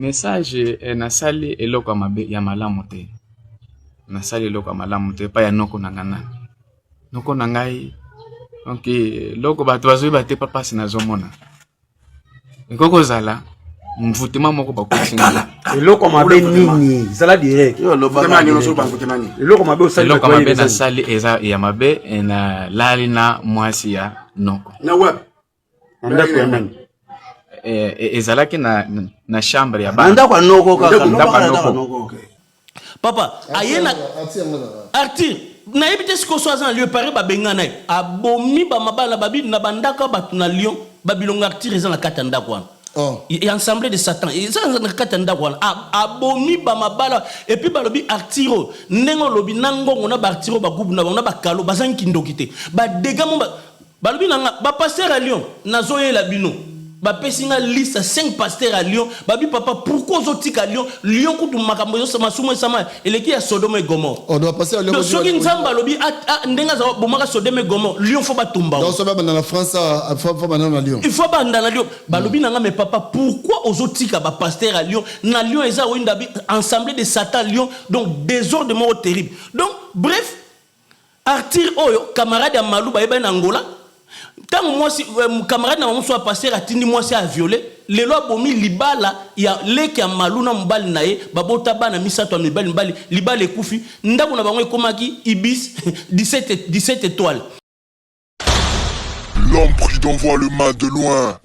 Message nasali eloko ya mabe ya malamu te. Nasali eloko ya malamu te epai ya noko na ngai nani. Noko na ngai donc eloko bato bazoyeba te pa mpasi nazomona. Ekoki kozala mvutema moko bakotisi ngai. Eloko mabe nini? Zala direct. Eloko mabe osali. Eloko mabe nasali eza ya mabe, nalali na mwasi ya noko. Na wapi? Na ndako ya nani? Ezalaki na chambre ya bana. Na ndako ya noko kaka. Ndako ya noko. Papa, aye na Arthur, nayebi te sikoyo so aza na lieu pare babengana ye. Abomi bamabala babi na bandako ya bato na Lyon, babilongo Arthur eza na kati ya ndako wana. Oh. Ya ensemble de Satan eza na kati ya ndako wana. Abomi bamabala et puis balobi Arthur oyo ndenge olobi na ngongo na ba Arthur oyo bagubu na bango na bakalo bazangi kindoki te. Ba dégâts mo balobi na nga ba pasteur ya Lyon nazoyela bino. Bapesi nga liste ya 5 pasteurs ya Lyon, babi papa pourquoi ozotika Lyon? Lyon kutu makambo ezo masumu esama eleki ya Sodome et Gomorrhe. Oh, donc pasteur ya Lyon Donc soki Nzambe alobi ndenge aza bomaka Sodome et Gomorrhe, Lyon faut batumba. Donc soki banda na France, faut banda na Lyon. Il faut banda na Lyon. Balobi na nga mais papa pourquoi ozotika ba pasteurs ya Lyon? Na Lyon eza oyinda bi ensemble de Satan Lyon, donc désordre moko terrible. Donc bref, Arthur oyo camarade ya Malu bayebani na Angola, tango mwasi camarade na bango mosusu ya pasteur atindi mwasi a viole, lelo abomi libala ya leki ya Malu na mobali na ye, babota bana misato ya mibali mibali, libala ekufi, ndako na bango ekomaki ibis 17 17 etoiles. L'homme prudent voit le mal de loin.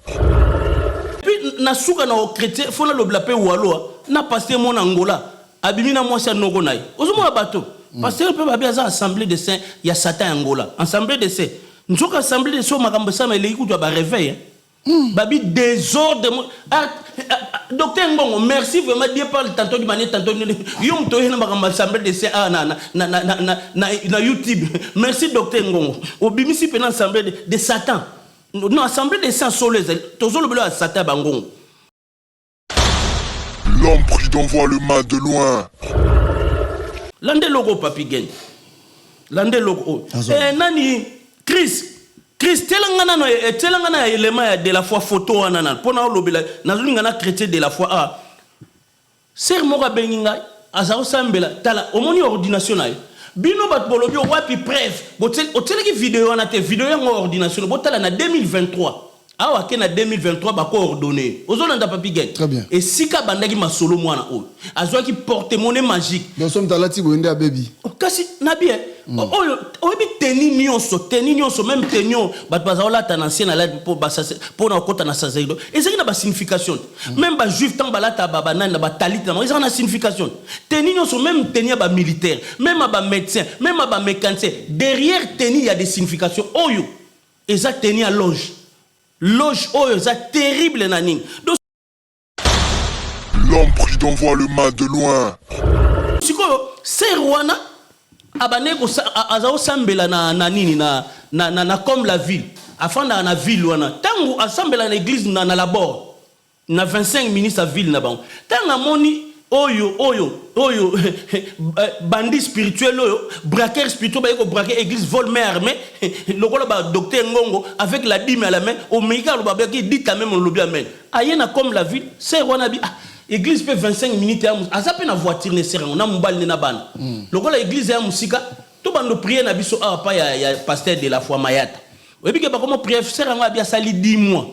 Puis na suka na chretien faut nalobela pe waloa na pasteur mona Angola abimi na mwasi ya noko na ye, ozomona bato pasteur pe babi aza assemblée de saint ya Satan ya Angola, assemblée de saint nzoka assemblée de saint makambo esama eleki kutu ya ba réveil hein. Babi désordre docteur Ngongo merci vraiment Dieu parle tantôt d'une manière tantôt d'une yo moto oyena makambo assemblée de saint ah, na, na, na, na, na, na, na YouTube merci docteur Ngongo obimisi pena assemblée de Satan non assemblée de saint solo ezali tozolobela ya Satan ya bangongo. L'homme prudent voit le mal de loin. Landa eloko papi gen. Landa eloko oyo. Eh, nani Chris Chris tiela nga nano eh, tiela nga na élément ya de la foi photo wana nano pona olobela nazolinga na chrétien de la foi ah. Sœur moko abengi ngai aza kosambela tala omoni ordination na ye bino bato bolobi wapi preuve otielaki video wana te video yango ordination botala na 2023 awa ke na 2023 bako ordonner ozolanda papi gen esika abandaki masolo mwana oyo azwaki porte-monnaie magique. Donc soki moto alati boye nde abebi. Kasi na bien oyo oyebi tenue nyonso tenue nyonso meme tenue oyo bato baza kolata na ancienne alati mpo na kokota na sacerdoce ezalaki na ba signification te meme ba juif ntango balata ba banani na ba talit na bango ezalaka na signification te tenue nyonso meme tenue ya ba militaire meme ya ba médecin meme ya ba mécanicien derrière tenue ya des significations oyo eza tenue ya loge loge oyo eza terrible na nini. Donc L'homme prudent voit le mal de loin. Sikoyo sœur wana abandaki aza kosambela na, na nini na, na, na, na comme la ville afandaka na ville wana ntango asambela na église na, na labor na 25 minutes ya ville na bango ntango amoni oyo oyo oyo bandit spirituel oyo braqueur spirituel baye kobraquer église vol main armée lokola ba docteur Ngongo avec la dîme à la main omeki kaka loba baki dit amen olobi amen aye na comme la ville sœur wana bi ah église pe 25 minutes ya aza pe na voiture ne sœur yango na mobali ne na bana lokola église ya mosika to bando prier na biso awa pa ya, ya pasteur de la foi Mayata oyebi ke bakoma prier sœur yango abi asali 10 mois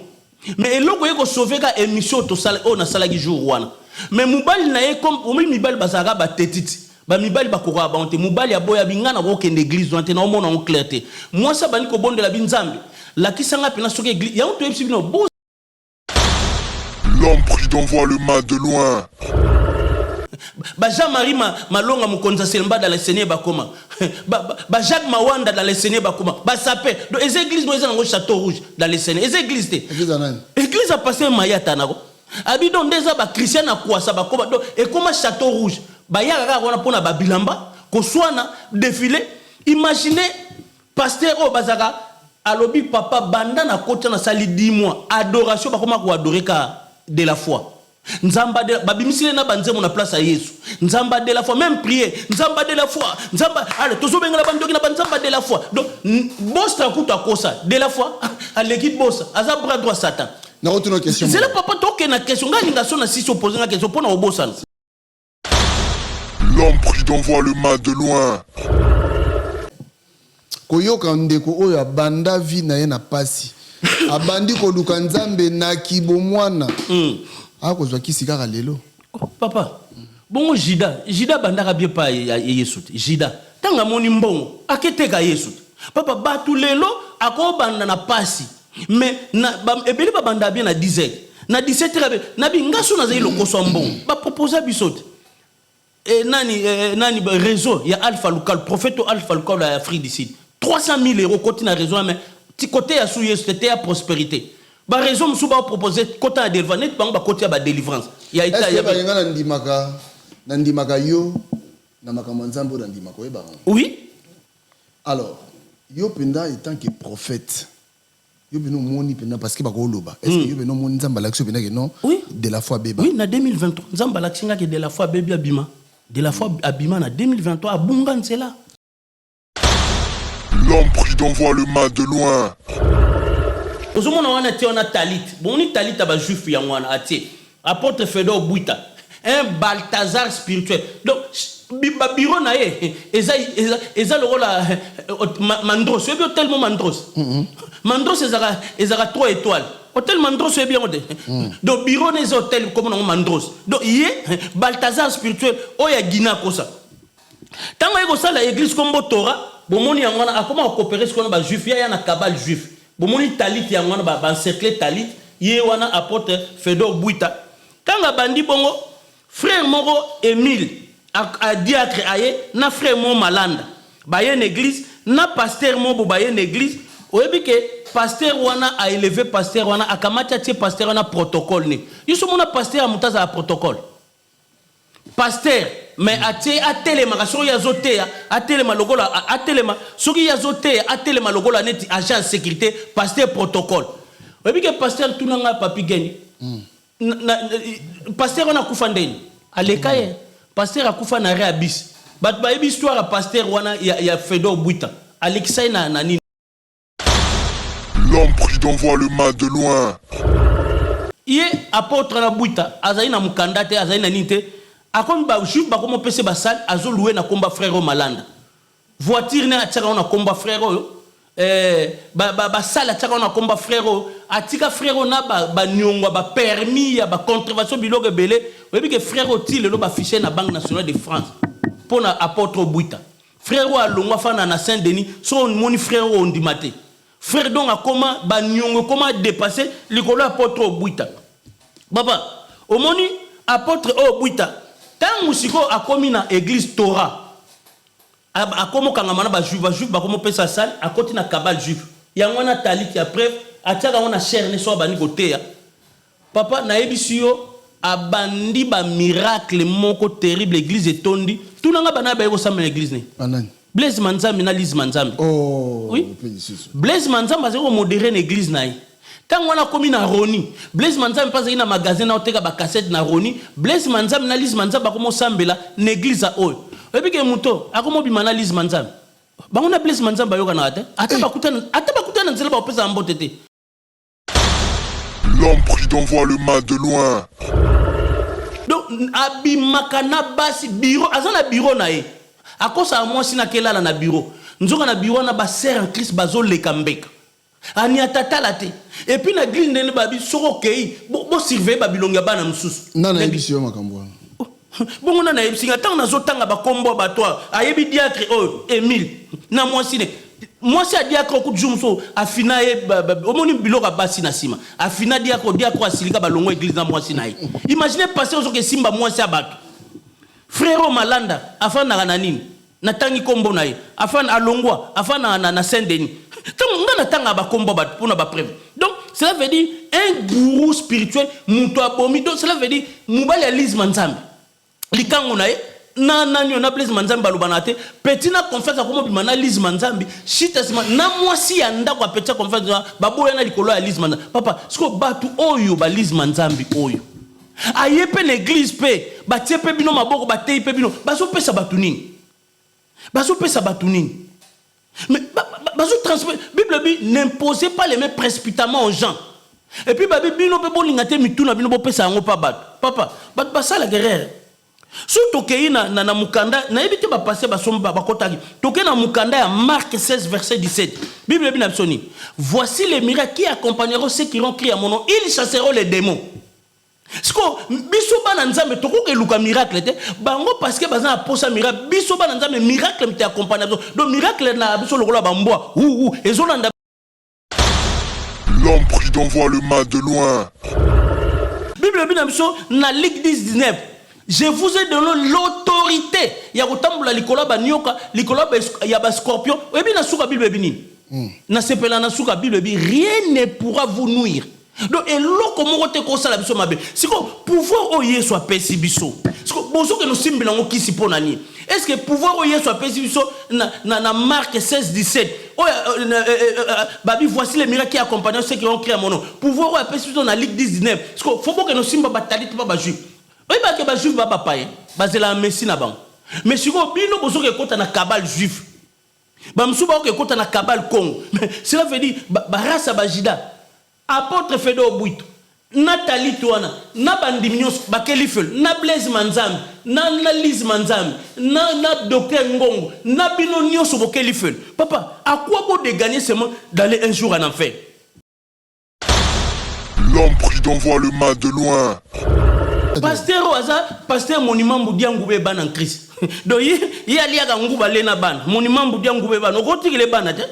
mais eloko ye ko sauver ka émission tosala oyo nasalaki jour wana mais mobali na ye comme omoni mibali bazalaka ba tetiti ba mibali bakokaka bango te mobali aboya bi nga nakokende église wana te naomona yango clair te mwasi abandi kobondela bi nzambe lakisa nga mpena soki église yango toyebisi bino bo. L'homme prudent voit le mal de loin. Ba Jean-Marie Malonga mokonzi ya Selmba dans le Seigneur bakoma ba Jacques Mawanda dans le Seigneur bakoma ba sape donc eza église mo eza nango château rouge dans le Seigneur eza église te église ya nani église ya pasteur Mayata nako abi donc nde eza ba Christian na kwasa bakoma donc ekoma château rouge bayaka kaka wana mpona ba bilamba koswana défilé imaginez pasteur oyo bazaka alobi papa banda na kota nasali 10 mois adoration bakoma koadore ka de la foi Nzamba de babimisile na banzembo na place ya Yesu. Nzamba de la foi même prier. Nzamba de la foi. Nzamba allez tozobengela bandoki na banzamba de la foi. Donc bostra kutu akosa de la foi aleki bosa aza bras droit Satan. Nakotuna question. Zela papa, tokende na question. Ngai alinga so na sisi opose nga question mpo na obosana. L'homme prudent voit le mal de loin. Koyoka ndeko oyo abanda vie na ye na pasi, abandi koluka Nzambe na kibomwana, akozwa kisi kaka lelo. Oh, papa, bongo Juda, Juda abandaka bien pa ya Yesu te. Juda, ntango amoni mbongo, aketeka Yesu te. Papa, bato lelo akobanda na pasi, mais na, ba, ebele babanda bien na 10 heures, na 17 heures na bi nga so nazali lokoso ya mbongo, baproposa biso te. E, nani, eh, nani réseau ya Alpha Local, prophète Alpha Local ya Afrique du Sud, 300 000 euros, koti na réseau, mais ti côté ya su Yesu te, te ya prospérité. Baréseau mosusu baopropose kota ya délivrance, neti bango bakoti ya badélivrance ya est ce ya que bayenga nandimaka yo na makambo ya Nzambe oyo nandimaka, oyebaka ngo? Oui. Alors yo mpenza, étant que prophète, yo mpenza omoni mpenza, parce que bakoloba, est ce que yo mpenza omoni Nzambe alakisi yo mpenza ke non, Oui. de la foi beba? Oui, na 2023 Nzambe alakisi ngaki de la foi abebi, abima. De la foi abima na 2023, abunga nzela. L'homme prudent voit le mal de loin. Ozomona wana tie wana talit, bomoni talit ya bajuif, yango wana atie apôtre Fedor Bwita, un Balthazar spirituel. Donc babureau na ye eza lokola Mandros. Oyebi hotel mo Mandros? Mandros ezalaka 3 étoiles, hotel Mandros, oyebi yango te? Donc bureau na eza hotel komona yango Mandros. Donc ye Balthazar spirituel oyo ya Guina akosa. Ntango aye kosala église kombo Tora, bomoni yango wana akoma kokopere sikoyo na bajuif, ya na kabale juif. Bomoni talit yango wana, baencercle talit ye wana apôtre Fedor Bwita. Ntango abandi bongo, frère moko Emile adiacre aye na frère moko Malanda, baye na église na pasteur moko bo baye na église. Oyebi ke pasteur wana aélevé pasteur wana, akamati atie pasteur wana protocole ne. Yo so mona pasteur ya moto azala protocole, pasteur, mais atie atelemaka soki ye azoteya, atelema lokola atelema soki ye azoteya, atelema lokola neti agent ya sécurité, pasteur protocole. Oyebi ke pasteur, tuna ngai papi geni, pasteur wana akufa ndeni aleka ye. Pasteur akufa na arrêt ya bus. Bato bayebi histoire ya pasteur wana ya Fedor Bwita, alekisa ye na nini. L'homme prudent voit le mal de loin. Ye apôtre na Bwita azali na mokanda te, azali na nini te. Akomi bajuif, bakomi opesa basale, azoluwe na komba frère oyo Malanda. Voiture ne atiaka ngo na komba frère oyo, basale atiaka ngo na komba frère oyo. Atika frère oyo na baniongo ya bapermis, ya bacontrevention, biloko ebele. Oyebi ke frère oyo ti lelo bafiche na Banque nationale de France mpo na apôtre Bwita. Frère oyo alongwa, afanda na Saint Denis. So omoni frère oyo, ondima te. Frère donc akoma baniongo, ekoma dépassé likolo ya apôtre oyo Bwita. Papa, omoni apôtre oyo Bwita, ntango sikoyo akomi na église Tora, akomi okangama na bajuif, bajuif bakomi opesa sale, akoti na kabale juif. Yango wana taliti ya preuve atiaka yango na chaire ne. So abandi koteya, papa, nayebisi yo, abandi bamiracle moko terrible. Église etondi. Tunanga bana baye kosambela église ne. Banani? Blaise Manzambi na Lise Manzambi. Oh. Oui. Mpe lisusu. Blaise Manzambi azali komodere na église na ye. Ntango wana akomi na Roni, Blaise Manzambi mpe azali na magasin na oteka bacassette na Roni. Blaise Manzambi na Lise Manzambi bakomi osambela na église ya oyo. Oyebi ke moto akomi obima na Lise Manzambi, bango na Blaise Manzambi bayokanaka te. Ata bakutana na nzela, bakopesaka mbote te. L'homme prudent voit le mal de loin. Donc abimaka na basi. Bureau, aza na bureau na ye, akosaka mwasi na kelala na bureau. Nzoka na bureau wana, basœur en Christ bazoleka mbeka, aniata tala te. Et puis na église, ndenge babi, soki okei, bosurveille babilongi ya bana mosusu. Nani ayebisi yo makambo wana? Oh, bongo nani ayebisi nga? Ntango nazotanga bakombo ya bato awa, ayebi diacre oyo Emile na mwasi ne, mwasi ya diacre okuti jour mosusu afina ye, omoni biloko ya basi na nsima, afina diacre. Diacre asilika, balongo église na mwasi na ye. Imagine pasteur ozoka esimba mwasi ya bato. Frère oyo Malanda afandaka na nini, natangi nkombo na ye, afanda, alongwa, afandaka na Saint Denis. Ntango nga natangaka bakombo ya bato mpona bapreuve, donc cela veut dire un gourou spirituel, moto abomi. Donc cela veut dire mobali ya Lise Manzambi, likango na ye na nani oyo na Blaise Manzambi balobana te. Petit na confiance akoma obima na Lise Manzambi, shita nsima na mwasi ya ndako. Apeti ya confiance, baboya na likolo ya Lise Manzambi. Papa, sikoyo bato oyo balise Manzambi oyo aye mpe na église mpe batie mpe bino maboko, batei mpe bino, bazopesa bato nini? Bazopesa bato nini? Mais bazotransmettre Bible bi: n'imposez pas les mains précipitamment aux gens. Et puis babi bino pe bolinga te mitu na bino bopesa yango pa bato. Papa, bato basalaka erreur. Soki tokei na, na, na mokanda, nayebi te ba pasteur basombi ba, bakotaki. Tokei na mokanda ya Marc 16 verset 17. Bible elobi na biso nini? Voici les miracles qui accompagneront ceux qui auront cru à mon nom, ils chasseront les demons. Sikoyo biso bana Nzambe tokoki eluka miracle te, bango parce que baza na posa miracle, biso bana Nzambe miracle mte accompagne biso. Donc miracle na biso lokola ba mbwa, hu hu ezolanda. L'homme prudent voit le mal de loin. Bible elobi na biso na Luc 10, 19, Je vous ai donne l'autorite ya kotambola likolo ya ba nioka, likolo ya ba scorpion. Oyebi na suka Bible elobi nini? Nasepela na suka Bible elobi rien ne pourra vous nuire. Donc eloko moko te ekosala biso mabe. Sikoyo pouvoir oyo Yesu apesi biso, sikoyo bozokende osimbela yango kisi mpo na nini? Est ce que pouvoir oyo Yesu apesi biso na, na, na Marc 16, 17 oyo euh, euh, euh, babi voici les miracles qui accompagneront ceux qui ont cru à mon nom, pouvoir oyo apesi biso na Luc 10, 19, sikoyo faut bokende osimba batalite mpa bajuif. Oyebaka ke bajuif ba bapayen bazelaka messie na bango, mais sikoyo bino bozoka ekota na cabale juif. Ba mosusu bakoki ekota na cabale Congo. Mais cela veut dire ba, ba race ya ba Judas. Apotre Fedor Bwito, na Talit wana, na bandimi nyonso bake lifelo, na Blaise Manzambi, na, na Lise Manzambi, na, na Docteur Ngongo, na bino nyonso boke lifelo. Papa, à quoi bon de gagner seulement d'aller un jour en enfer? L'homme prudent voit le mal de loin. Pasteur oyo aza pasteur monument mbudia nguba ebana en Christ. Donc ye ye aliaka nguba ale na bana. Monument mbudia nguba ebana. Okotikela ebana te.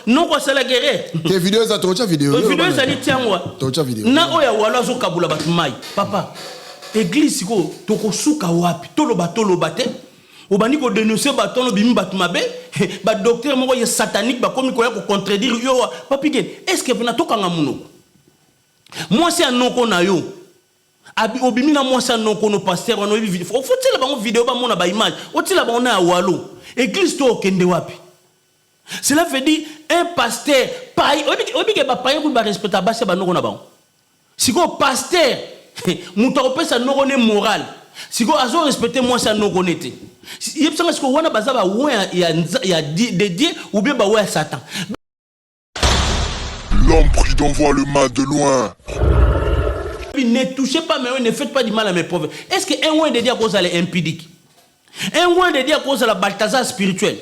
Noko asalaki erreur. Te video eza tokotia video. Video ezali tiango. Tokotia video. Na oyo ya walo azokabula bato mai. Papa, église sikoyo tokosuka wapi? Toloba toloba te. Obandi ko denoncer bato wana obimi bato mabe. Ba docteur moko ya satanique bakomi koya ko contredire yo. Papi Gen, est-ce que pena tokanga munoko? Mwasi ya noko na yo abi obimi na mwasi ya noko no pasteur wana oyebi video faut tiela bango video bamona ba image otiela bango na ya walo église to okende wapi? Cela veut dire un pasteur païen oyebi oyebi ke ba païen kutu ba respecta basi ya ba noko na bango. Sikoyo pasteur mutu akopesa noko ne moral sikoyo azo respecte mwasi ya noko ne te yebisa nga sikoyo wana baza ba oint ya, ya, de Dieu ou bien ba oint ya satan. L'homme prudent voit le mal de loin. Ne touchez pas mes ne faites pas du mal à mes prophètes. Est-ce que un oint de Dieu akozala impudique? Un oint de Dieu akozala Balthazar spirituel?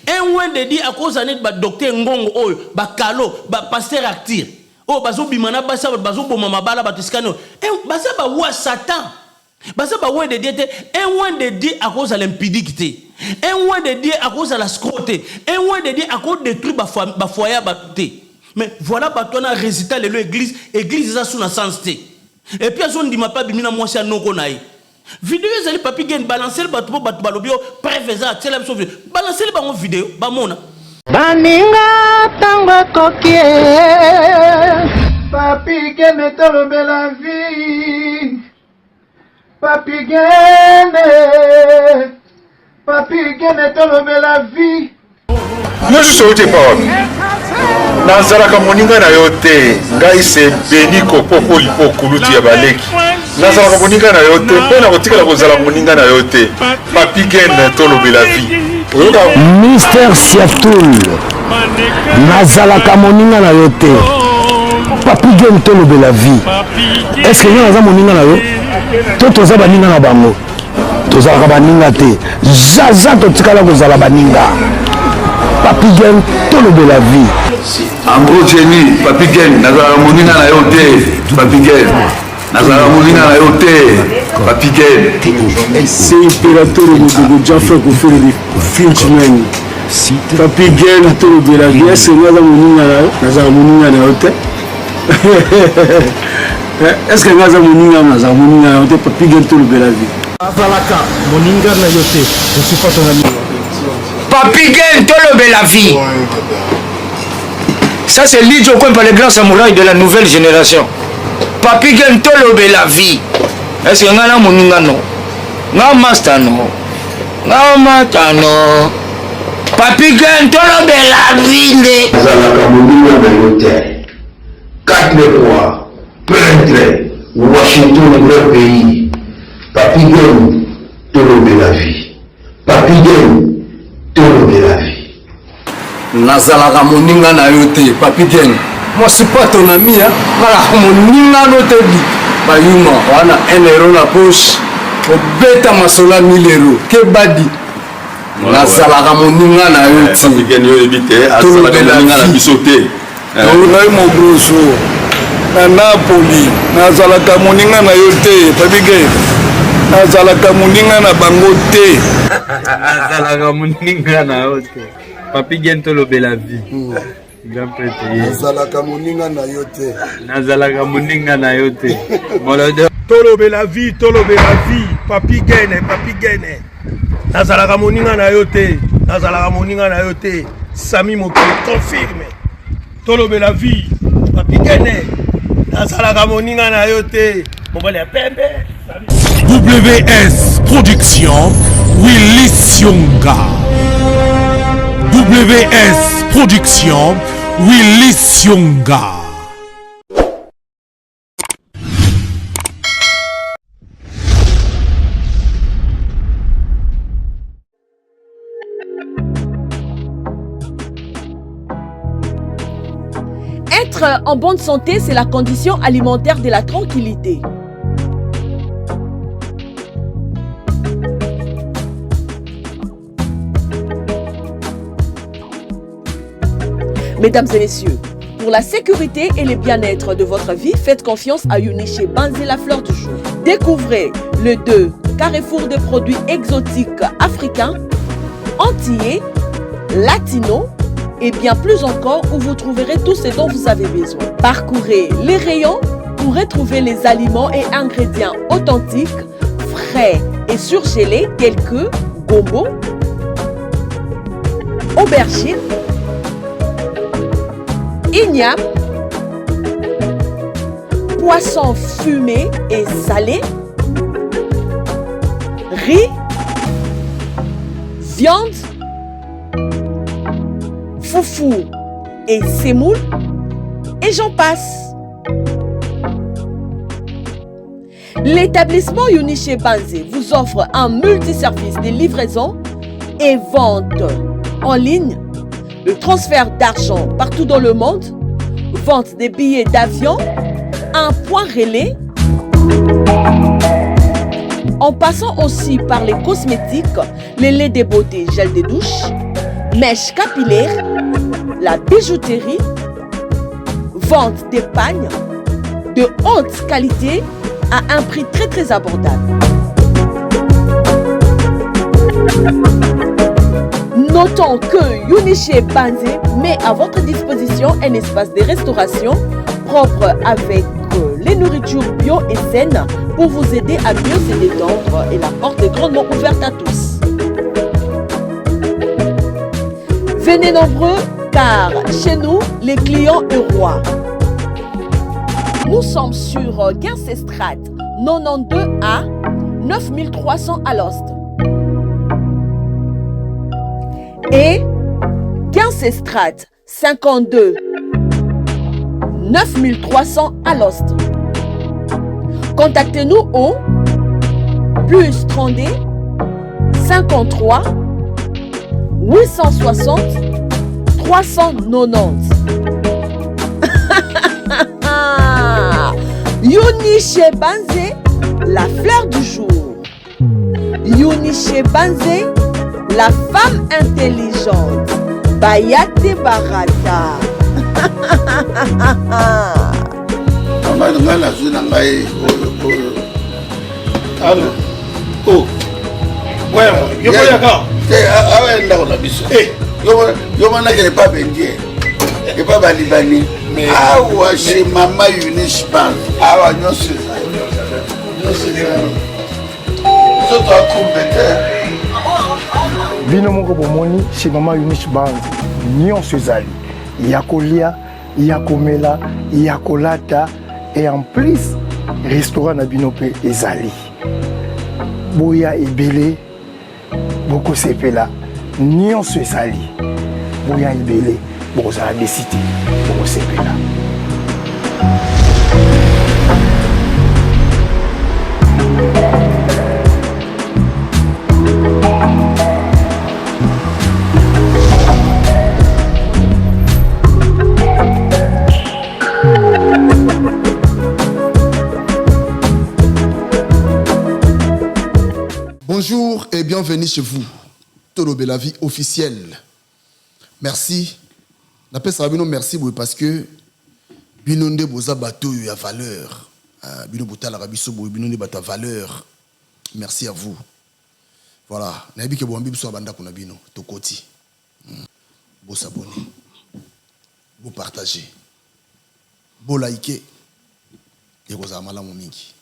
Un oint de Dieu akozala neti ba docteur Ngongo oyo, ba kalo, ba pasteur Arthur oyo bazo bima na basi ya bato, bazo boma mabala bato esika nini? Un baza ba oint Satan. Baza ba oint de Dieu te. Un oint de Dieu akozala impudique te. Un oint de Dieu akozala escroc te. Un oint de Dieu ako detruire ba ba foyer ya bato te. Mais voilà bato wana resultat lelo eglise, eglise eza sous na sens te. Et puis azo ndima pe abimi na mwasi ya noko na ye. Video ezali papy gen balancel batu po batu balobi oh preuve eza tiela biso video balancel bango video bamona. Baninga tango ekoki eh. Papy Gene tolobela vie Papy Gene Papy Gene tolobela vie Yo lisusu outi epa wapi? Nazalaka moninga na yo te. Ngai se Beni Kopo Lipo kulutu ya baleki. Nazalaka moninga na yo te mpe nakotikala kozala moninga na yo te. Papi Gen tolobela vie. Oyoka Mister Siatul, nazalaka moninga na yo te. Papi Gen tolobela vie. Est-ce que nga naza moninga na yo? To toza baninga na bango? Tozalaka baninga te. Zaza totikala kozala baninga. Papi Gen tolobela vie. En gros Jenny, Papi Gen, nazalaka moninga na yo te. Papi Gen, nazalaka moninga na yo te. Papi Gen. C'est Imperatore Modogo Jaffa Kofele de Frenchman. Papi Gen tolobela vie. Est-ce que naza moninga na yo? Nazalaka moninga na yo te. Est ce que nga aza moninga na aza moninga na yo te papi gen tolobela vie. Azalaka moninga na yo te je suis pas ton ami. Papi gen tolobela vie. Ça c'est Lidjo Kwempa le grand samouraï de la nouvelle génération. Papi gen tolobela vie. Est ce que nga na moninga no? Nga master no? Nga mata no? Papi gen tolobela vie nde. Azalaka moninga na yo te. 4 le roi peintre Washington grand pays Papy Gene tolobela vie Papy Gene tolobela vie. Nazalaka moninga na yo te Papy Gene. Moi je suis pas ton ami hein. Nga moninga no te di. Bayuma wana 1 euro na poche. Obeta masolo ya 1000 euros. Kebadi. Nazalaka moninga na yo ti. Tolobela na biso te. Ngai mogroso na Napoli nazalaka moninga na yo te Fabige nazalaka moninga na bango te. Nazalaka moninga na yo te Papi Gen tolobela vie. Grand prêtre ye. Nazalaka moninga na yo te. Nazalaka moninga na yo te. Molodo. Tolobela vie, tolobela vie. Papi Gene, Papi Gene. Nazalaka moninga na yo te. Nazalaka moninga na yo te. Sami Mokili confirme. Tolobela vie. Papi Gene. Nazalaka moninga na yo te. Mobali ya pembe. WS Production Willy Sionga WS Production Willy Sionga Être en bonne santé, c'est la condition alimentaire de la tranquillité. Mesdames et messieurs, pour la sécurité et le bien-être de votre vie, faites confiance à Uniché Banzi la fleur du jour. Découvrez le 2 carrefour de produits exotiques africains, antillais, latinos et bien plus encore où vous trouverez tout ce dont vous avez besoin. Parcourez les rayons pour retrouver les aliments et ingrédients authentiques, frais et surgelés tels que gombo, aubergine, igname, poisson fumé et salé, riz, viande, foufou et semoule, et j'en passe. L'établissement Uniche Banze vous offre un multiservice de livraison et vente en ligne, le transfert d'argent partout dans le monde, vente des billets d'avion, un point relais, en passant aussi par les cosmétiques, les laits de beauté, gel de douche, mèches capillaires, la bijouterie, vente des pagnes de haute qualité à un prix très très abordable. Notons que Yuniche Banze met à votre disposition un espace de restauration propre avec euh, les nourritures bio et saines pour vous aider à mieux se détendre et la porte est grandement ouverte à tous. Venez nombreux car chez nous, les clients est roi. Nous sommes sur Strat 92A 9300 à l'Ost. Et 15 Strat 52 9300 à l'Ost. Contactez-nous au plus 32 53 860 390. Yuniche Banze, la fleur du jour. Yuniche Banze, la femme intelligente. Bayate Barata. Mama ngai nazwi na ngai oyo oyo. Allo. Oh. Ouais, yo koyaka. Te awa ya ndako na biso. Eh, yo yo manake epa bendie. Epa balibani. Awa chez mama Eunice Bank. Awa nyonso ezali. Nyonso ezali. Nzoto akumbe te. Bino moko bomoni chez mama Eunice Bank nyonso ezali ya kolia ya komela ya kolata et en plus restaurant na bino mpe ezali boya ebele bokosepela nyonso ezali boya ebele bokozala desi te bokosepela Bonjour et bienvenue chez vous. Tolobela vie officielle. Merci. Napesaka bino merci boye parce que bino nde boza bato oyo ya valeur. Ah, bino botalaka biso boye, bino nde bato ya valeur. Merci à vous. Voilà, nayebi ke boyambi biso na bandako na bino, tokoti. Bo s'abonner. Bo partager. Bo liker. Ekozala malamu mingi.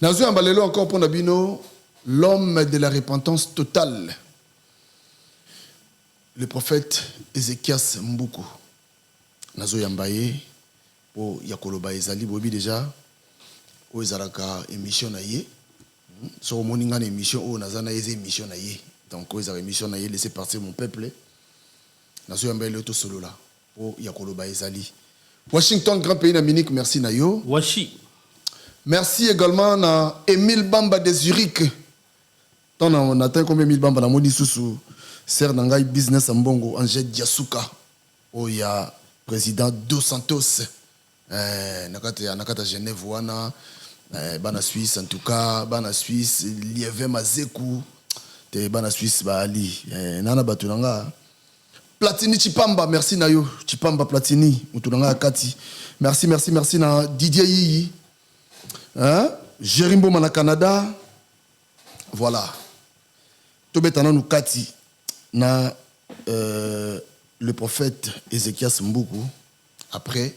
Nazoyamba lelo encore mpo na bino l'homme de la repentance totale. Le prophète Ezechias Mbuku. Nazoyamba ye mpo ya koloba ezali boyebi deja oyo ezalaka émission na ye. Soki omoni nga na émission oyo naza na ye eza émission na ye. Donc oyo ezalaka émission na ye laissez partir mon peuple. Nazoyamba ye lelo tosolola mpo ya koloba ezali. Washington grand pays na Munich merci na yo. Washi. Merci également na Emile Bamba de Zurich. Tant na na tangi combien Emile Bamba na moni susu sœur na ngai business ya mbongo Angèle Diasuka oyo ya président Dos Santos eh, na kati ya na kati ya Genève wana eh, bana Suisse en tout cas bana Suisse Lieve Mazeku te bana Suisse baali eh, nana bato na nga Platini Chipamba merci na yo Chipamba Platini moto na nga ya kati merci merci merci na Didier Yiyi hein Jerry Mboma na Canada voilà tobeta nanu kati na euh, le prophète Ezechias Mbuku après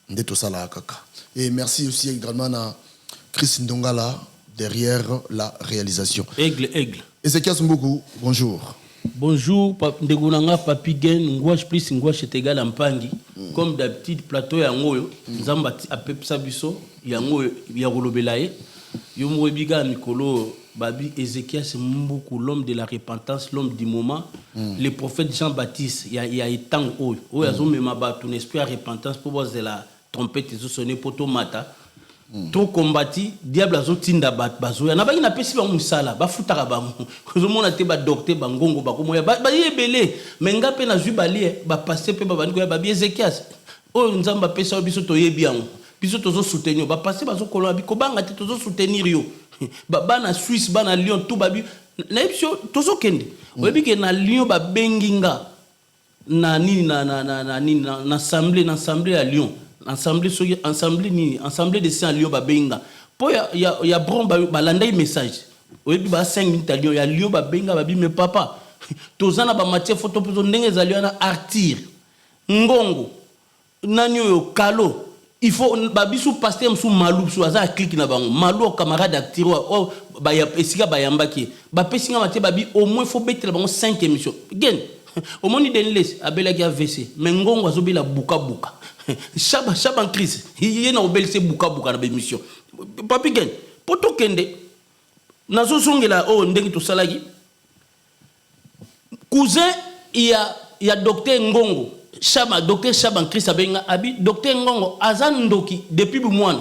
nde tosalaka kaka et merci aussi également na Chris Ndongala derrière la réalisation. Aigle aigle. Ezechias Mbuku bonjour. Bonjour ndeko na nga Papy Gen ngwash plus ngwash est egal à mpangi comme d'habitude plateau yango oyo Nzambe apepisa biso yango oyo ya kolobela ye yo moko oyebi kaka mikolo oyo babi Ezechias Mbuku l'homme de la repentance l'homme du moment le prophète Jean Baptiste ya ya etango oyo oyo azomema bato na esprit ya repentance mpo bazela trompette ezo sonner po tomata trop combati diable azotinda bato bazoya nabaki napesi bango mosala bafutaka bango ozomona te badocteur bangongo bakomoya baye ebele me nga mpe nazwi balie bapaster mpe babandi koya babi Ezekias oyo Nzambe apesa yo biso toyebi yango biso tozo soutenir yo bapaster bazokoloba bi kobanga te tozo soutenir yo bana Suisse bana Lyon tout babi nayebi biso tozokende oyebi ke na Lyon babengi nga na nini na na na na nini na na assemblée na assemblée ya Lyon assemblée soki assemblée nini assemblée de saint Lyon babengi nga po ya ya ya Bron balandaki message oyebi ba 5 minutes ya Lyon ya Lyon babengi nga babi mais papa toza na ba matière photo mpo ndenge ezali wana Arthur Ngongo Nani oyo kalo il faut ba biso pasteur musu malu biso aza ya clique na bango malu oyo camarade actire oyo ba ya esika bayambaki ye bapesi nga matière babi au moins faut betela bango 5 émissions gen omoni Denis Lessi abelaki avc mais ngongo azobela buka buka shaba shaba en crise ye na kobelisa buka buka na ba émission papi gen po tokende nazozongela oyo ndenge tosalaki Cousin ya ya docteur Ngongo Shaba, docteur Shaba Christ abengi nga abi docteur Ngongo aza ndoki depuis bumwana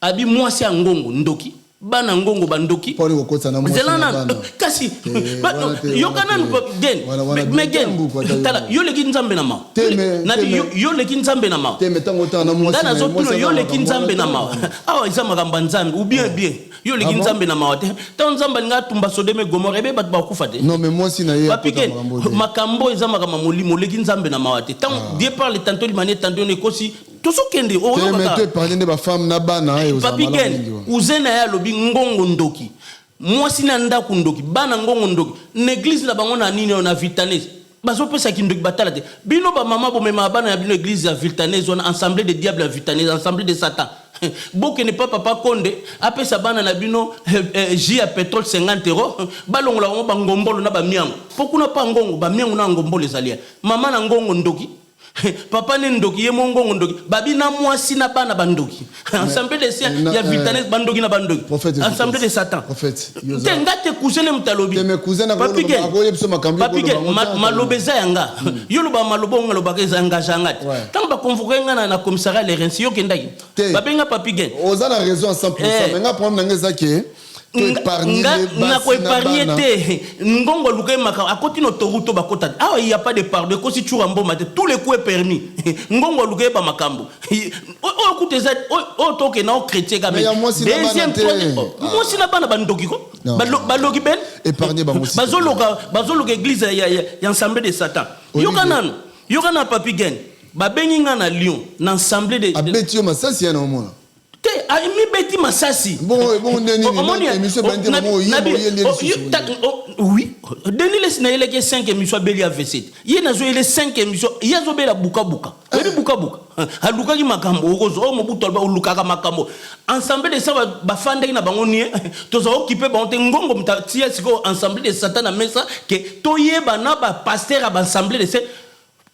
abi mwasi ya Ngongo ndoki bana Ngongo ba ndoki Poni kokotisa na mwasi zela na nanu bana. kasi Te, ba- wana te, yoka wana nanu te. pa- gen Wana- wana mais mais bien gen mbuku ata yo tala moko. yo leki nzambe na mawa Te, mais- nabi te, mais- yo, yo leki nzambe na mawa Te, mais tango otala na mwasi nga na ye, nazotuna mwasi yo aza leki makambo nzambe na wana mawa awa eza makambo ya nzambe ou bien bien yo oleki Ah bon? nzambe na mawa te ntango nzambe alingi atumba sodome gomore ebe bato bakokufa te Non, mais mwasi na ye Papi akota Ken, makambo te. makambo eza makambo ya molimo oleki nzambe na mawa te ntango Dieu parle tantôt d'une manière tantôt ekosi tozokende Te, mais oyokaka to épargne nde ba femme na bana eh, ozala Papi malamu Ken, mingi wana. cousin na ye alobi ngongo ndoki mwasi na ndako ndoki bana ngongo ndoki na eglise na bango na nini oyo na vitanese bazopesa kindoki batala te bino bamama bomemaka bana ya bino eglise ya viltanese wana ensemble de diable ya vitanese ensemble de satan bokende pa papa konde apesa bana na bino eh, eh, jus ya petrole 50 euro balongola bango bangombolo na bamiango mpo kuna pa ngongo bamiango na ngombolo ezali ya mama na ngongo ndoki papa ne ndoki ye mongongo ndoki babi na mwasi na bana bandoki ensemble de saint ya vitanese bandoki na bandoki ensemble de satan te nga te cousin ne moto alobi papi Gen, maloba eza ya nga yo loba maloba onga lobaka eza engage nga te ntango baconvoke nga na commissariat lerensi yo okendaki babenga papi Gen oza na raison à 100% mais nga problème na nga eza ke. Nako épargne te. Ngongo aluka ye makambo, akoti na autoroute oyo bakota te. Awa il y a pas de pardon, ekosi tshoura mboma te, tous les coups est permis. Ngongo aluka ye ba makambo oyo kutu eza oyo tokende nao chrétien kaka. Mais ya mwasi na bana Deuxième, te. troisième, oh, mwasi na bana bandoki ko. Non. Baloki ben. Épargner bango aussi. Bazoloka, bazoloka église ya ensemble de Satan. Yoka nanu, yoka na Papi Gen. Babengi nga na Lyon, na ensemble de Abeti yo masasi ya na omona. Te, a mibeti masasi. Bon, bon, ndeni nini, Omoni, na émission oh, bandi na bango, bi- oyemba, na bi- oyeli oh, lisusu. yo, ta, oh, oui. Denis Lessie na yeleke 5 émissions abeli AVC. Ye nazo yele 5 émissions, ye azobela buka buka. Oyebi buka buka. Alukaki makambo, okozwa, oyo Mobutu aloba, olukaka makambo. Ensemble de ça, bafandaki na bango nie, toza occupé bango te, ngongo moto atia sikoyo ensemble de Satan na mesa, ke toyeba na ba pasteur ya ba ensemble de ça.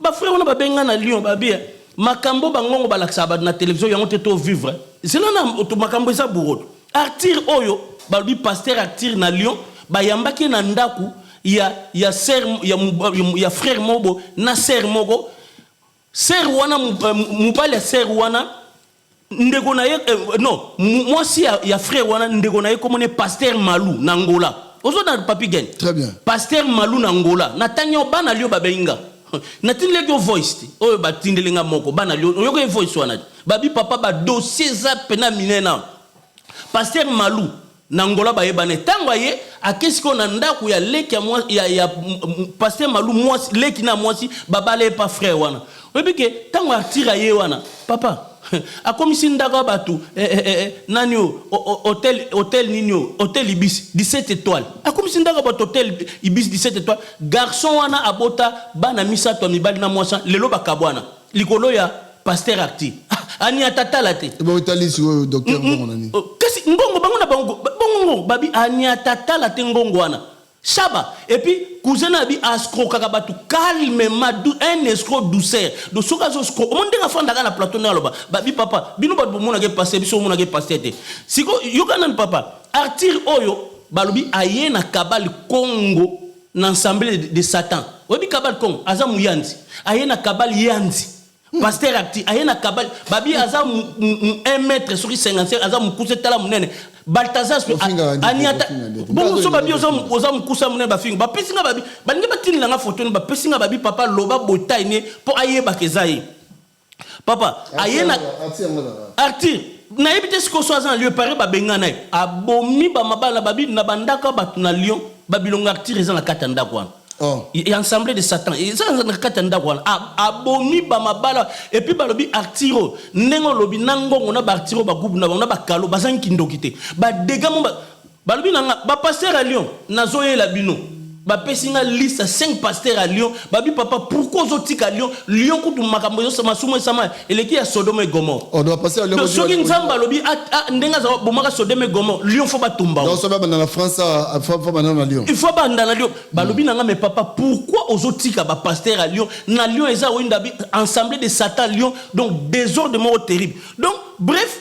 Ba frère wana babenga na Lyon, babi, makambo bangongo balakisaka bato na télévision yango te to vivre. Zela na to makambo eza bourreau. Arthur oyo balobi pasteur Arthur na Lyon, bayambaki na ndaku ya, ya sœur, ya mu-, ya mu-, ya frère moko na sœur moko. Sœur wana, mobali ya sœur wana, ndeko na ye non, mwasi ya frère wana, ndeko na ye komone pasteur Malou na Angola. Ozo na Papi Gen. Très bien. Pasteur Malou na Angola. Na tanyo bana Lyon babenga. Natindeli yo voice te. Oyo batindeli nga moko bana Lyon. Oyoka ye voice wana. Babi papa ba dossier za pena minena. Pasteur Malou na Angola bayebane. Tango aye akesi ko na ndako ya leki ya mwa, ya, ya, m, m, pasteur Malou mwasi, leki na mwasi babale pa frère wana. Oyebi ke tango Arthur aye wana papa akomisi ndako ya bato, nani o, o, o, hôtel, hôtel nini o, hôtel Ibis 17 étoiles. Akomisi ndako ya bato hôtel Ibis 17 étoiles. Garçon wana abota bana misato ya mibali na mwasi, lelo bakabwana likolo ya pasteur Arthur. Ani atatala te. E bon, etali sikoyo docteur Ngongo na nini? Oh, kasi ngongo bango na bango, bongo ngongo, babi ani atatala te ngongo wana. Chaba. Et puis, cousin na bi escroc kaka batu calmement, un escroc douceur. Donc, soki azo escroc, omoni ndenge afandaka na plateau na aloba, babi papa, bino bato bomonaka pasteur, biso bomonaka pasteur te. Siko, yoka nani papa, Arthur oyo, balobi aye na Kabal Congo, na ensemble de Satan. Oyebi Kabal Congo, aza muyanzi. Aye na Kabal Yanzi. Pasteur Arthur, aye na Kabal, babi aza 1 mètre sur 55, aza mukuse tala munene. Balthazar, Ofinga a-, ndi, aniata, ofinga ndi. bongo Bazo so babi linga bafinga. oza mukusa munene bafinga. Bapesi nga babi, balingi batindela nga photo ni, bapesi nga babi papa loba botaille ne po ayeba ke eza ye. Papa, Arthur aye na Arthur yango azalaka. Arthur, nayebi te sikoyo so aza na lieu pare babenga na ye. Abomi ba mabala babi na bandako ya bato na Lyon, babilongo Arthur eza na kati ya ndako wana. Oh. Ya ensemble de Satan. Eza na kati ya ndako wana. Abomi ba mabala. Et puis balobi Arthur oyo, ndenge olobi na ngongo na ba Arthur oyo ba groupe na bango na ba kalo, bazangi kindoki te. Ba dégâts mo ba-, balobi na nga, ba pasteur à Lyon, nazoyela bino. Bapesi nga liste ya 5 pasteurs à Lyon. Babi papa, pourquoi ozotika Lyon? Lyon kutu makambo ezo sama, masumu esama, eleki ya Sodome et Gomorrhe. Oh, donc pasteur à Lyon, Donc, ozo- soki Nzambe alobi, ndenge azala bomaka Sodome et Gomorrhe, Lyon faut batumba. Donc, soki babanda na France, faut banda na Lyon. Il faut banda na Lyon. Balobi na nga, mais papa, pourquoi ozotika ba pasteur à Lyon? Na Lyon eza oyinda bi ensemble de Satan Lyon, donc désordre moko terrible. Donc bref,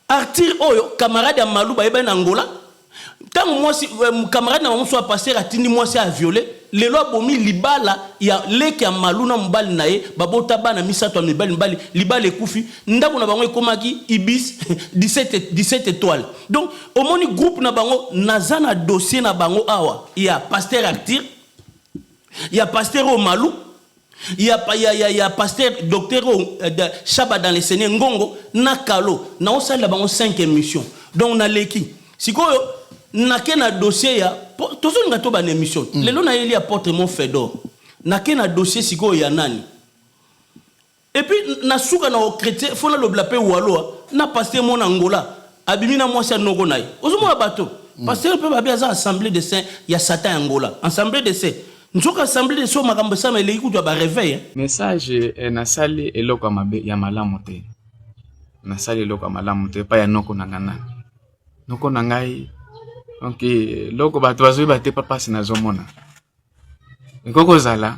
Arthur oyo camarade ya Malou bayebani na Angola. Tango mwasi camarade na bango so pasteur atindi mwasi a violé, lelo abomi libala ya leki ya Malou na mobali na ye, babota bana misato ya mibali mibali, libala ekufi, ndako na bango ekomaki Ibis 17 étoiles. Donc omoni groupe na bango naza na dossier na bango awa ya pasteur Arthur, ya pasteur oyo Malou, ya pa-, ya, ya, ya pasteur docteur oyo de Chaba dans le Seigneur Ngongo na Kalo, na osala bango 5 émissions. Donc na leki sikoyo nake na dossier ya po, tozolinga to ba émission. Lelo na yeli apôtre mon Fedor. Nake na dossier sikoyo ya nani. Et puis na suka na chrétien fona lobla pe waloa na pasteur mon Angola abimi na mwasi ya noko na ye. Ozomona bato. Pasteur pe babi aza assemblée de saints ya Satan Angola. Assemblée de saints. Nzoka assemblée de saints makambo sama eleki kutu ya ba réveil, hein. Message nasali eloko ya mabe ya malamu te. Nasali eloko ya malamu te pa ya noko na nga nani. Noko na ngai, donc, eloko bato bazoyeba te papa si nazomona. Ekoki kozala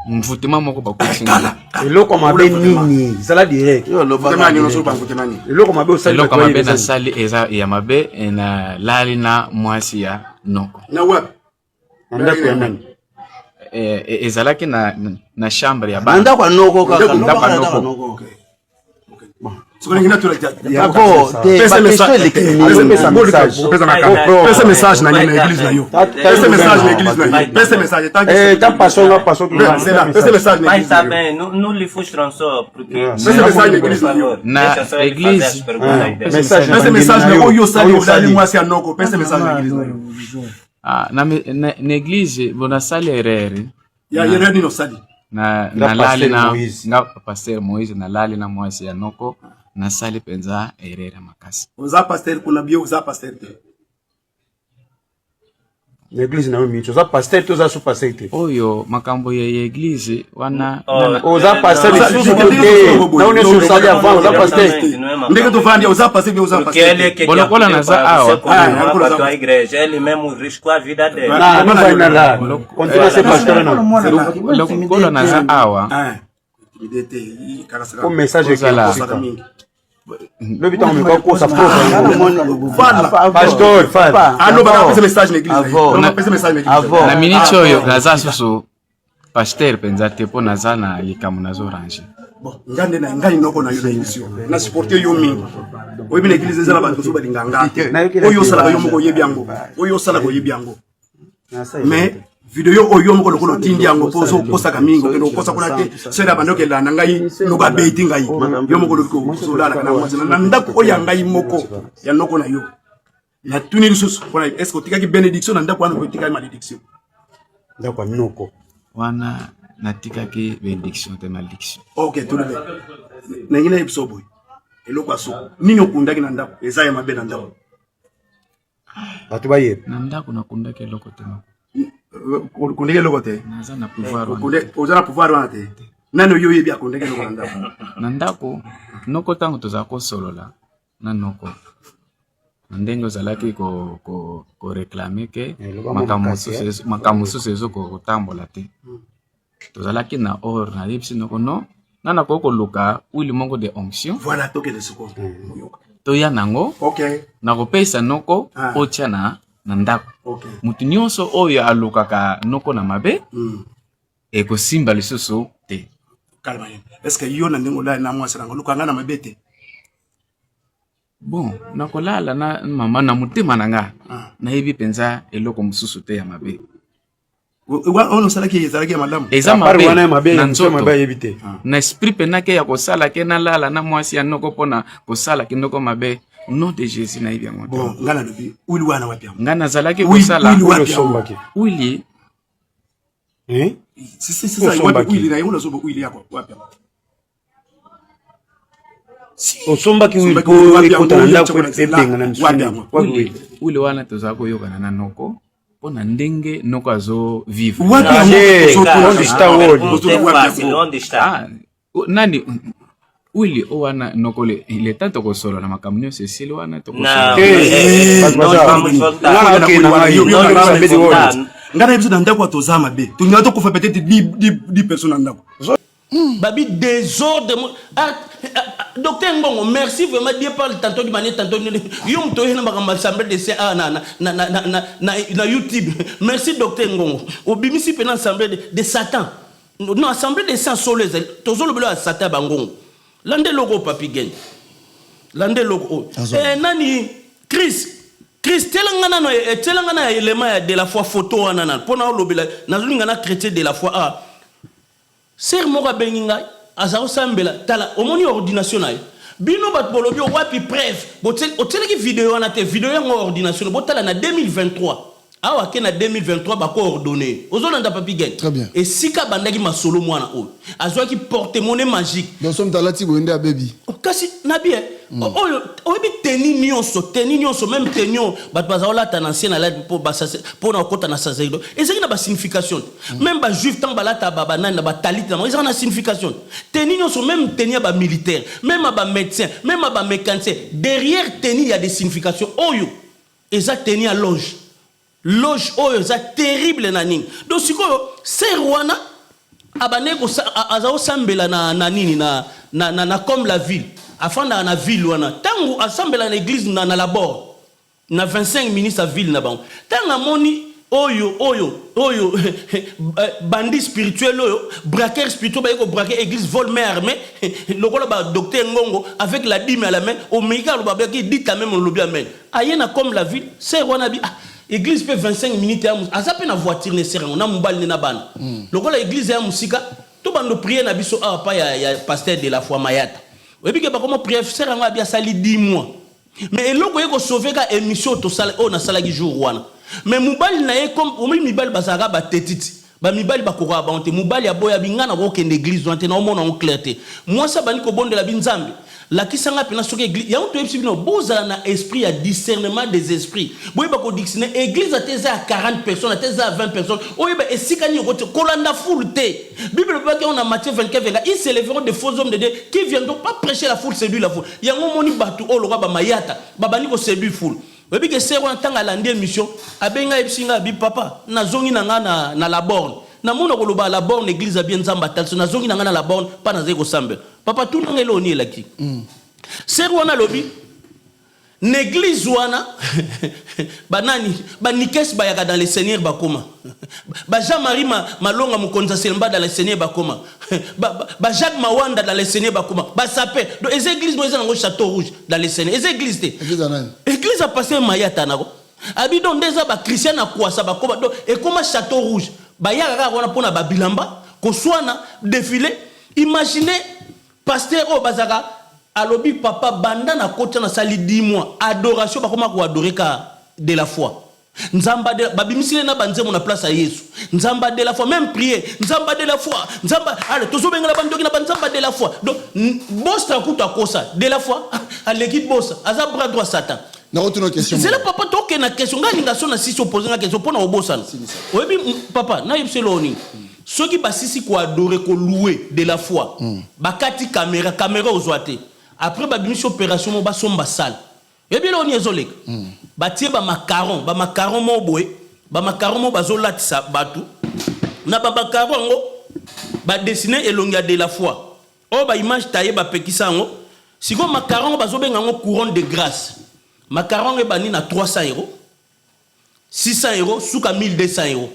mvutema moko bakoti nga. Eloko mabe nini? Zala direct. Yo, loba Mvutema nini? nini? Ozoba mvutema nini? Eloko mabe osali Eloko bato mabe bayeba nasali eza ya mabe, na lali na mwasi ya noko. Na wapi? Na ndako ya nani? Ezalaki na chambre ya Na bana. ndako ya noko kaka. Ndako ya Ndako ya noko. noko. Pesa message na nini na église na yo. Pesa message na église na yo. Pesa message. Eh, passion na passion. Pesa message na église. Nous lhe frustrons porque Pesa message na église na yo. Na église. Message. Pesa message na oyo sali olali mwasi ya noko. Pesa message na église na yo. Ah, na na église bona sali erreur. Ya erreur nini osali? Na nalali na nga pasteur Moïse nalali na mwasi ya noko nasali mpenza erreur ya makasi. Oza pasteur kuna bio oza pasteur te. Na église na yo mingi oza pasteur te, oza sous pasteur te. Oyo makambo ya église wana. Oza pasteur lisusu te, na oyo nyonso osali avant oza pasteur te. Ndenge tovandi oza pasteur te, oza pasteur te. Bolokola naza awa. A igreja, ele mesmo riscou a vida dele. Lokola naza awa. O message Ozala. Lobi ntango meko akosa pasteur. Na miniti oyo naza susu pasteur mpenza te, mpo naza na likambo nazorange. Bon, nga nde na ngai noko na yo na émission na supporte yo mingi. Oyebi na église eza na bato mosusu balinga nga te. Oyo osalaka yo moko oyebi yango, oyo osalaka oyebi yango, mais video oyo yo moko lokola otindi yango mpo ozokosaka mingi, okende kokosa kuna te. Soki na bandi okelanda ngai noko abeti ngai, yo moko olobi kozolalaka na mwasi na ndako oyo ya ngai moko ya noko na yo. Natuni lisusu mpona est ce que otikaki bénédiction na ndako wana, otikaki malédiction? Ndako ya noko wana natikaki bénédiction te, malédiction. Ok, tolobe nangi nayebi so boye eloko ya soko nini okundaki na ndako eza ya mabe na ndako. Bato bayeba. Na ndako nakundaki eloko te. Okundaki eloko te? Naza na pouvoir wana. Oza na pouvoir wana te. Nani oyo oyebi akundaki eloko na ndako? Na ndako noko, ntango tozala kosolola na noko na ndenge ozalaki koréclamer ke makambo mosusu ezokotambola te, tozalaki na or, nayebisi noko no nga nakoki koluka huile moko de onction. Voilà, tokende sikoyo. Toya nango. Nakopesa noko otya na ndako. Motu nyonso oyo alukaka noko na mabe, ekosimba lisusu te. Calme ye. Est ce que yo na ndenge olali na mwasi nango, oluka nga na mabe te? Bon, nakolala na mama na motema na nga nayebi mpenza eloko mosusu te ya mabe. Wana osalaki ezalaki ya malamu? Eza mabe mabe mabe na nzoto. Mabe ayebi te. Na esprit mpena ke ya kosala ke nalala na mwasi ya noko mpona kosala ke noko mabe, nom de Jésus, nayebi yango te. Bon, nga nalobi huile wana wapi yango? Nga nazalaki kosala huile wapi yango? Huile. Si, si, si, wapi huile na yango? Nazoba huile yako wapi yango? Osombaki huile mpo ekota na ndako ebenga na misuni? Huile wana tozala koyokana na noko mpo na ndenge noko azo vivre. Ah, nani huile o wana noko leta tokosolola makambo nyonso esili wana. Nga na biso na ndako ya toza mabe, tolinga tokufa peut-être 10 personnes na ndako. Babi désordre. Ah, ah, ah, docteur Ngongo, merci vraiment. Dieu parle tantôt du manière, tantôt yo moto oye na makambo assemblée de saint ah, na YouTube. Merci docteur Ngongo, obimisi mpena assemblée de Satan. Non, assemblée de saint solo ezali, tozolobela ya Satan ya bangongo. Landa eloko oyo, Papi Gen, landa eloko oyo. Eh, nani Chris, Chris, tielanga nano, tielanga na élément ya de la foi, photo wana nano mpo na olobela. Nazolinga na chrétien de la foi. Ah, sœur moko abengi ngai, aza kosambela. Tala, omoni ordination na ye. Bino bato bolobi wapi preuve? Otielaki video wana te. Video yango ordination, botala na 2023 awa ke na 2023 bako ordonner. Ozolanda Papi Gen? Esika abandaki masolo, mwana oyo azwaki porte-monnaie magique. Donc so moto alati boye nde abebi? Kasi nabi oyo oyebi tenue nyonso, tenue nyonso, même tenue oyo bato baza kolata na ancien alati mpo na kokɔta na sacerdoce, ezalaki na basignification te. Même bajuif ntango balata banani na batalite na bango, ezalaka na signification te. Tenue nyonso, même tenue ya bamilitaire, même ya bamédecin, même ya bamécanicien, derrière tenue ya des significations. Oyo eza tenue ya loge, loge oyo eza terrible na nini. Donc sikoyo sœur wana abandaki aza kosambela na nini na comme la ville, afandaka na ville wana. Ntango asambela na église na la borne na 25 ministre ya ville na bango, ntango amoni Oyo oyo oyo bandit spirituel oyo braqueur spirituel baye ko braquer église vol main armée lokola ba docteur Ngongo avec la dîme à la main omeki kaka loba baki dit amen olobi amen aye na comme la ville sœur wana bi ah église pe 25 minutes ya aza pe na voiture ne sœur yango na mobali ne na bana mm. lokola église ya musika to bando prier na biso awa pa ya, ya pasteur de la foi Mayata oyebi ke bakoma prier sœur yango abi asali 10 mois Mais eloko eye ko sauver ka emission oyo tosala oyo nasalaki jour wana. Mais mobali na ye comme omoni mibali bazalaka ba tetiti. Ba mibali bakokaka bango te. Mobali aboya abi nga nako kende eglise wana te nao mona yango clair te. Mwasi abandi kobondela abi Nzambe lakisa nga pena soki eglise yango toyebisi bino bozala na esprit ya discernement des esprits. Boyeba ko discerner eglise ata eza ya 40 personnes ata eza ya 20 personnes oyeba esika nini okoti kolanda foule te. Bible elobaki yango na Matthieu 24 24 ils se lèveront des faux hommes de Dieu qui viendront pas prêcher la foule séduire la foule. Yango omoni batu oyo lokola ba mayata ba bandi ko seduire foule. Oyebi ke sœur wana tango alandi emission abengi nga ayebisi nga abi papa nazongi na nga na, na la borne. Namona koloba la borne eglise ya bien Nzambe atalisi nazongi na nga na la borne pa nazali kosambela. Papa tuna nga eloko nini elaki. Sœur wana alobi N'eglise wana ba nani ba nikes bayaka dans le seigneur bakoma ba Jean Marie ma, malonga mokonzi ya selmba dans le seigneur bakoma ba, ba Jacques Mawanda dans le seigneur bakoma ba sape donc eza église mo eza nango château rouge dans le seigneur eza église te église ya nani église ya pasteur Mayata nako abi donc nde eza ba Christian na kwasa bakoma donc ekoma château rouge bayaka kaka wana pona ba bilamba koswana défilé imaginez Pasteur oyo bazalaka alobi papa banda na koti na sali 10 mois adoration bakoma ko adorer ka de la foi nzamba de babimisi na banzembo na place ya Yesu nzamba de la foi même prier nzamba de la foi nzamba allez tozobengela bandoki na banzamba de la foi donc bosa kutu akosa de la foi aleki bosa aza bras droit satan nakotuna question zela papa tokende na question ngai alinga so na sisi opose nga question mpo na obosana oyebi papa nayebisa eloko nini Soki basisi ko adorer ko louer de la foi bakati camera camera ozua te après babimisi operation moko basomba salle oyebi eloko nini ezoleka batie ba macaron ba macaron moko boye ba macaron moko bazolatisa batu na ba macaron yango ba dessiner elongi ya de la foi oyo ba image taille bapekisa yango sikoyo macaron yango bazobenga yango couronne de grace macaron yango ebandi na 300 euros 600 euros suka 1200 euros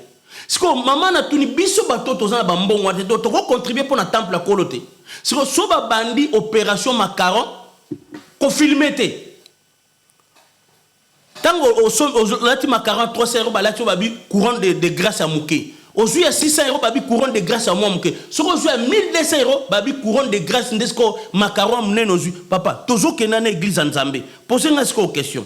sikoyo mama natuni biso bato toza na bambongo wana te to toko contribuer mpo na temple ya kolo te sikoyo so babandi opération macaron kofilme te ntango olati macaron 300 euros balati oyo babi courant de, de grâce ya moke ozwi ya 600 euros babi couronne de grâce ya mwa moke soki ozwi ya 1200 euros babi couronne de grâce nde sikoyo macaron ya monene ozwi papa tozokenda na eglise ya nzambe pose nga sikoyo question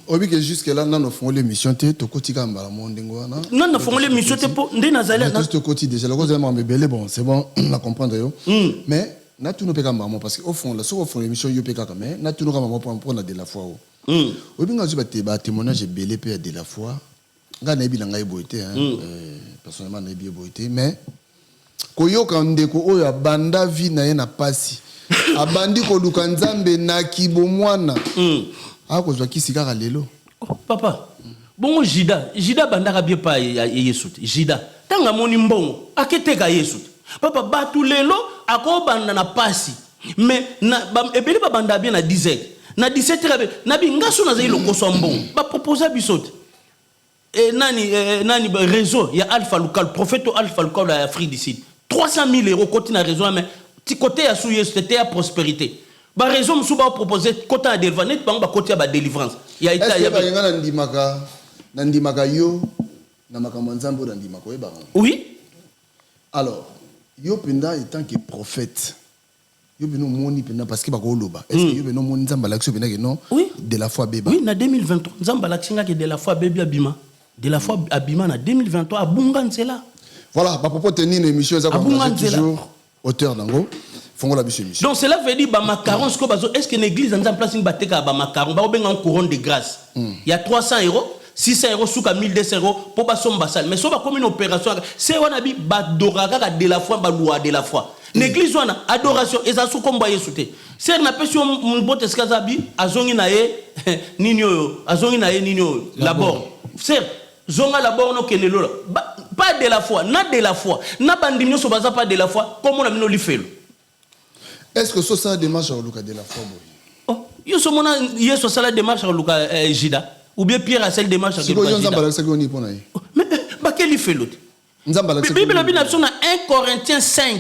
Oyebi ke jusque là nanu ofongoli emission te tokoti kaka mbala moko ndenge wana. Nanu nafongoli emission te po nde nazali na tokoti déjà lokola ozali makambo ebele bon c'est bon na comprendre yo mm. mais natuna mpe kaka mbala moko parce que ofongola soki ofongola émission yo mpe kaka mais natuna kaka mbala moko mpo na de la foi o mm. oyebi ngai azwi ba témoignage ebele mpe ya de la foi ngai nayebi na ngai boye te mm. euh, personnellement nayebi ye boye te mais Koyoka ndeko oyo abanda vie na ye na pasi, abandi koluka Nzambe na kibomwana, akozwa kisi kaka lelo? Oh, papa, bongo Judas, Judas abandaka bien pa ya Yesu te. Judas, tango amoni mbongo, aketeka Yesu te. Papa, batu lelo akobanda na pasi, mais na ba, ebele babanda bien na 10 heures. Na 17 heures, na bi nga so nazali lokoso ya mbongo, ba proposa biso te. Eh, nani eh, nani réseau ya Alpha Lukal, prophète Alpha Lukal ya Afrique du Sud. 300 000 euros koti na réseau mais ti côté ya sous Yesu te ya prospérité. Ba réseau musu ba proposer kota ya délivrance net bango ba koti ya ba délivrance. Ya ita ya ba na ndimaka na ndimaka yo na makambo ya Nzambe oyo na ndimaka oyebaka. Oui. Alors, yo mpenza etant que prophète Yo pena omoni pena parce que bako loba. Est-ce que yo pena omoni Nzambe alakisi yo pena que non oui. de la foi abeba. Oui, na 2023 Nzambe alakisi nga que de la foi abebi abima. De la foi abima na 2023 abunga nzela. Voilà, ba propos tenir na émission eza ko engager toujours auteur nango. Fongola biso émission. Donc cela veut dire ba macarons ko bazo est-ce que l'église en place ni bateka ba macarons ba benga couronne de grâce. Il y a 300 euros 600 euros suka 1200 euros po basomba salle mais so bakomi na opération se wana bi badoraka kaka de la foi balua de la foi Na eglise wana adoration ezala su kombo ya Yesu te. Sœur na pesi yo mbote esika aza bi azongi na ye nini oyo azongi na ye nini oyo la borne. Sœur zonga la borne okende lola. Ba, pas de la foi na de la foi na bandimi nyonso baza pas de la foi kombo na bino lifelo. Est-ce que so sala démarche ya koluka de la foi boye? Oh, yo so mona Yesu asala démarche ya koluka eh, Judas ou bien Pierre asali démarche ya Sikoyo koluka yo Nzambe Judas. alakisaki yo nini mpo na ye? Mais Bake lifelo te. Nzambe alakisi Bible elobi na biso na 1 Corinthiens 5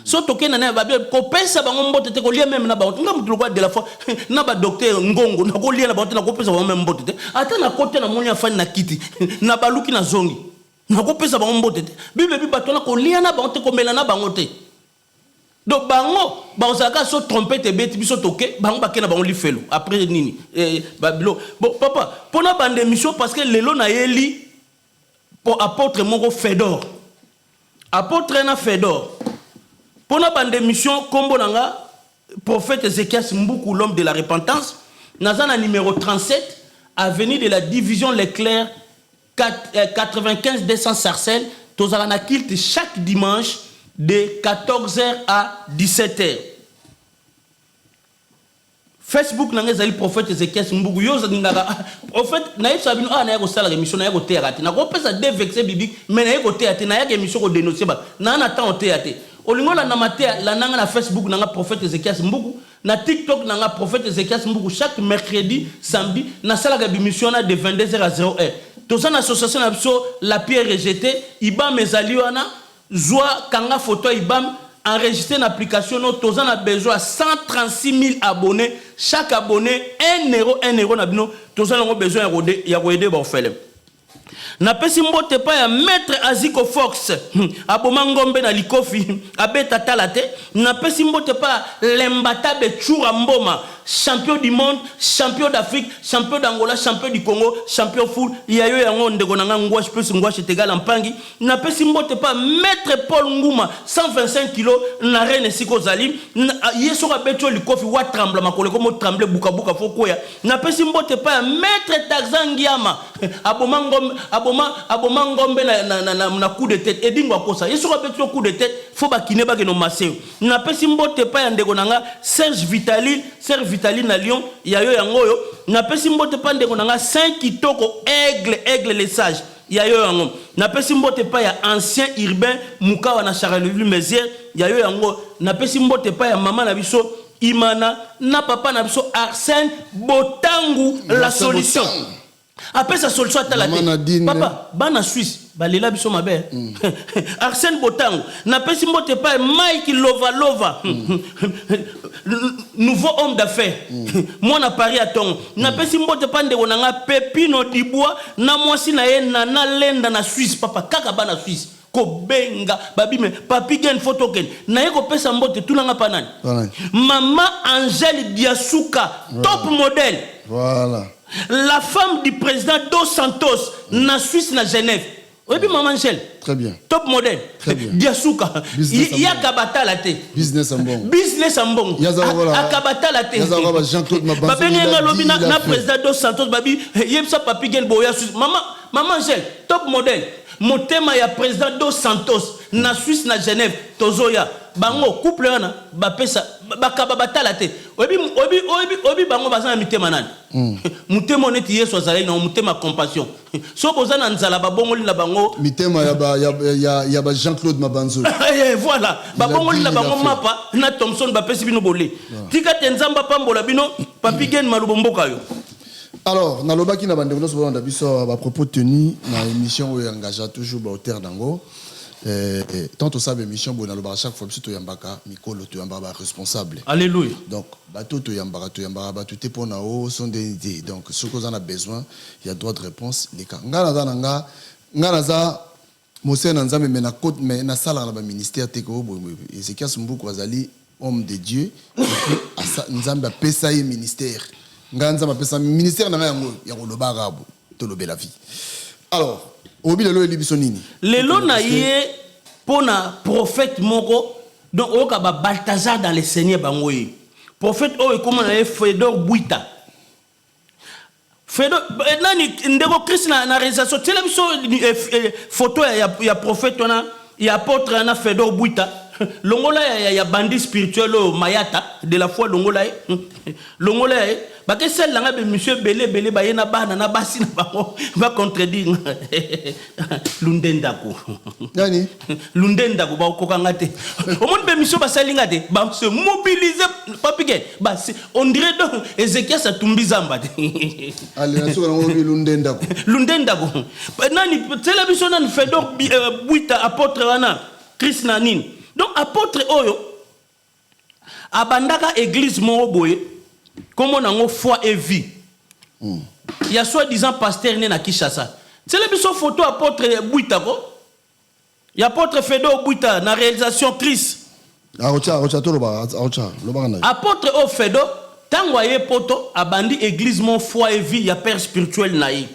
so tokenda na babi kopesa bango mbote te, kolia meme na bango. Nga moto lokola de la foi na ba docteur Ngongo, nakolia na bango te, nakopesa bango meme mbote te. Ata nakota, namoni afandi na kiti, na baluki, nazongi, nakopesa bango mbote te. Bible ebi bato wana kolia na bango te, komela na bango te. Donc bango bakozalaka so trompette ebeti, biso toke, bango bake na bango lifelo. Après nini? Babilo bon papa, mpona banda émission, parce que lelo nayeli po apôtre moko Fedor, apôtre na Fedor. Mpona banda émission, nkombo na nga prophète Ézéchias Mbuku, l'homme de la repentance. Naza na numéro 37, avenue de la Division Leclerc, 4, 95 200 Sarcelles. Tozala na culte chaque dimanche de 14h à 17h. Facebook na ngai ezali prophète Ézéchias Mbuku. Yo ozalingaka prophète, nayebisa bino awa, naya kosalaka émission, naya koteyaka te. Nakopesa deux versets bibliques, mais naye koteya te. Nayaka émission kodénoncer bato, naa na temps oteya te. Olingi olanda mateya, landa nga na Facebook na nga prophète Ézéchias Mbuku, na TikTok na nga prophète Ézéchias Mbuku. Chaque mercredi, samedi, nasalaka bimission wana de 22h à 0h. Toza na association na biso La Pierre Rejetée. IBAN ezali wana, zwa, kanga photo ya IBAN, enregistré na application no. Toza na besoin ya 136 000 abonnés. Chaque abonné 1 euro, 1 euro na bino, toza nango besoin ya koaider baorphelin. Napesi mbote epai ya maître Aziko Fox, aboma ngombe na likofi, abeta tala te. Napesi mbote epai ya Lembatabe Tsura Mboma, champion du monde, champion d'Afrique, champion d'Angola, champion du Congo, champion full ya yo yango, ndeko na nga Ngwash plus Ngwash etegala mpangi. Napesi mbote epai ya maître Paul Nguma, 125 kilo na reine. Esika ozali, ye soki abeti yo likofi, wa tremble, makolo ekomo tremble, bukabuka fo koya. Napesi mbote epai ya maître Tarzan Ngiama, aboma ngombe, aboma ngombe na coup de tête. Edingo akosa ye, soki abeti yo coup de tête, fo bakine bakende omase yo. Napesi mbote epai ya ndeko na nga Serge Vitali, Serge Vitali na Lyon, ya yo yango oyo. Napesi mbote epai ndeko na nga Saint Kitoko, Aigle, Aigle le Sage, ya yo yango. Napesi mbote epai ya ancien Urbain Mukawa na Charleville Mézières, ya yo yango. Napesi mbote epai ya mama na biso Imana na papa na biso Arsène Botangu, la solution, apesa solution atala te. Papa, bana Suisse balela biso mabe. Arsène Botango, napesi mbote epai Mike Lovalova, nouveau homme d'affaires, mwana Paris ya ntongo. Napesi mbote epai ndeko na nga Pepino Dibwa na mwasi na ye Nana Lenda na Suisse. Papa, kaka bana Suisse kobenga babime Papi Gen, fo tokende naye kopesa mbote. Tunanga mpa nani? Mama Angèle Diasuka, top modèle. Voilà. La femme du président Dos Santos na Suisse, na Genève. Oyebi mama Angèle? Très bien. Top modèle. Très bien. Diasuka yaka batala te. Business mbongo. Business ya mbongo. Akabatala te. Babenge nga lobi na président Dos Santos, babi yebisa Papi Gen boya Suisse. Mama Angèle, top modèle, motema ya président Dos Santos na Suisse, na Genève, tozoya. Bango couple wana bapesa bakaba batala te. Oyebi, oyebi, oyebi, oyebi, bango baza na mitema nani? Motema neti Yesu azalaki na motema compassion. So boza na nzala, babongoli na bango. Mitema ya ba Jean Claude Mabanzo. Voilà, babongoli na bango mapa na Thomson, bapesi bino bole. Tika te Nzambe apambola bino. Papi Gen Malubo, mboka yo. Alors nalobaki na bandeko nyonso bolanda biso, bapropos tenu na émission oyo engagea toujours baauteur nango. Tant tosala émission boye, nalobaka chaque fois, biso toyambaka mikolo, toyambaka baresponsable. Alléluia. Donc bato toyambaka bato te mpo na o so ndeni te. Donc soki oza na besoin ya droit de réponse, leka. Ngai naza na nga, ngai naza mosali na Nzambe, mais mais nasalaka na baministère te. Ko boye, Ezekias Mbuku azali homme de Dieu et puis Nzambe apesa ye ministère. Ngai Nzambe apesa ministère na ngai yango ya kolobaka bo tolobela vie. Alors oyebi lelo oyeli biso nini? Lelo na ye mpo na prophète moko, donc oyoka ba Balthazar dans le Seigneur. Bango ye prophète oyo ekóma na ye Fedor Bwita. Fedor nani? Ndeko Christ na réalisation, tiela biso photo ya prophète wana, ya apôtre wana Fedor Bwita. Longola ya, ya, ya bandi spirituel oyo Mayata de la foi, longola ye, longola ya ye. Bakesalela nga bemission ebele ebele, baye na bana na basi na bango bacontredire nga. Lunde ndako. Nani? Lunde ndako, bakokoka nga te. Omoni bemission basali nga te, base mobilize papike base, on dirait donc Ezekias atumbi zamba te. Ale na suka nango lobi lunde ndako. Lunde ndako. Nani tiela biso nani Fedor Bwita, apôtre wana Christ na nini. Donc apôtre oyo abandaka église moko boye, kombo nango Foi et Vie, ya soi-disant pasteur ne na Kinshasa. Tiela biso photo apôtre Bwita ko, ya apôtre Fedor Bwita na réalisation Christ. Akotia, akotia, toloba, akotia, lobaka na ye. Apôtre oyo Fedor, ntango aye poto, abandi église mo Foi et Vie ya père spirituel na ye.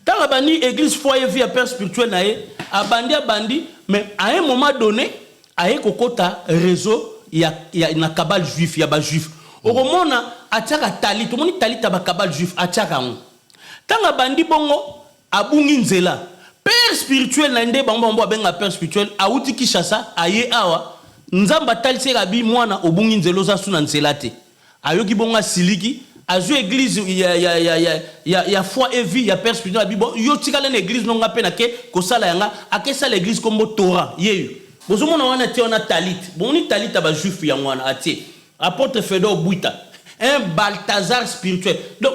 Ntango abandi église Foi et Vie ya père spirituel na ye, abandi, abandi, mais à un moment donné aye kokota réseau ya na cabale juif, ya bajuif. Okomona atiaka talit, omoni talit ya bakabale juif, atiaka yango. Ntango abandi bongo, abungi nzela. Père spirituel na ye nde bango babenga père spirituel, awuti Kinshasa, aye awa. Nzambe atalisi ye, abi: "Mwana, obungi nzela, oza su na nzela te." Ayoki bongo, asiliki, azwi église ya Foi et Vie ya père spirituel. Abi: "Bon, yo tikala na église nonga mpe nake kosala yanga." Akesala église kombo Torah. Yeyo bozomona wana, atie wana talit, bomoni talit ya bajuif, yango wana atie. Apôtre Fedor Bwita, un Balthazar spirituel. Donc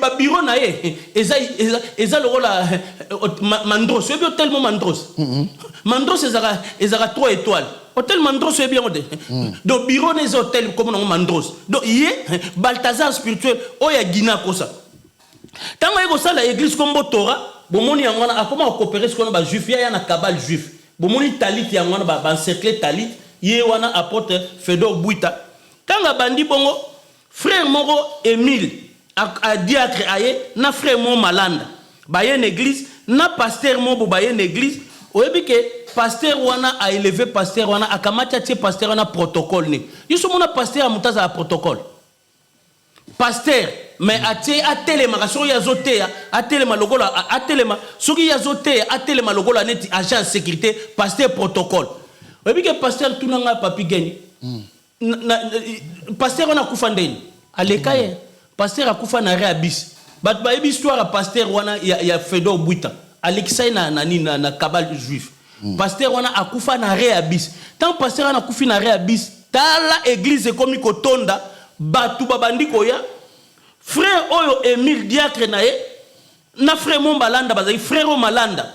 babiro na ye eza lokola Mandros. Oyebi hôtel mo Mandros? Mandros ezalaka 3 étoiles, hôtel Mandros, oyebi yango te? Donc bureau na eza hôtel kombo nango Mandros. Donc ye Balthazar spirituel oyo ya Guinée akosa. Ntango aye kosala église kombo Tora, bomoni yango wana, akoma kocoopérer sikoyo na bajuif ya na kabale juif. Bomoni talit yango wana, baencercle talit. Ye wana apôtre Fedor Bwita. Ntango abandi bongo, frère moko Emile adiacre aye na frère moko Malanda, baye na église na pasteur moko bo, baye na église. Oyebi ke pasteur wana aélevé pasteur wana, akamati, atie pasteur wana protocole ne. Yo so mona pasteur ya moto azala protocole, pasteur, mais atie atelemaka soki ye azoteya, atelema lokola atelema, soki ye azoteya, atelema lokola neti agent ya sécurité, pasteur protocole. Oyebi ke pasteur, tunanga Papi Geni, pasteur wana akufa ndeni aleka ye. Pasteur akufa na arrêt ya bus. Bato bayebi histoire ya pasteur wana ya Fedor Bwita, alekisa ye na nini, na kabale juif. Pasteur wana akufa na arrêt ya bus. Ntango pasteur wana akufi na arrêt ya bus, tala église ekomi kotonda, bato babandi koya. Frère oyo Emile diacre na ye na frère mo Malanda bazali. Frère oyo Malanda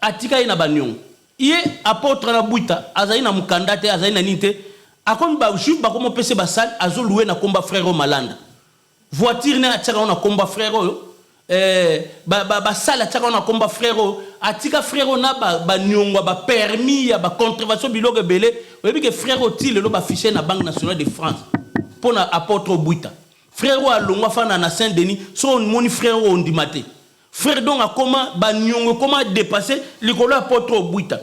atika ye na baniongo. Ye apôtre na Bwita azali na mokanda te, azali na nini te. Akomi bajuif, bakomi opesa basale, azolouer na komba frère oyo Malanda. Voiture ne atiaka ngo na komba frère oyo, basale atiaka ngo na komba frère oyo. Atika frère oyo na baniongo ya bapermis, ya bacontrevention, biloko ebele. Oyebi ke frère oyo ti lelo bafiche na Banque nationale de France mpo na apôtre Bwita. Frère oyo alongwa, afanda na Saint Denis. So omoni frère oyo, ondima te. Frère donc akoma baniongo, ekoma dépassé likolo ya apôtre oyo Bwita.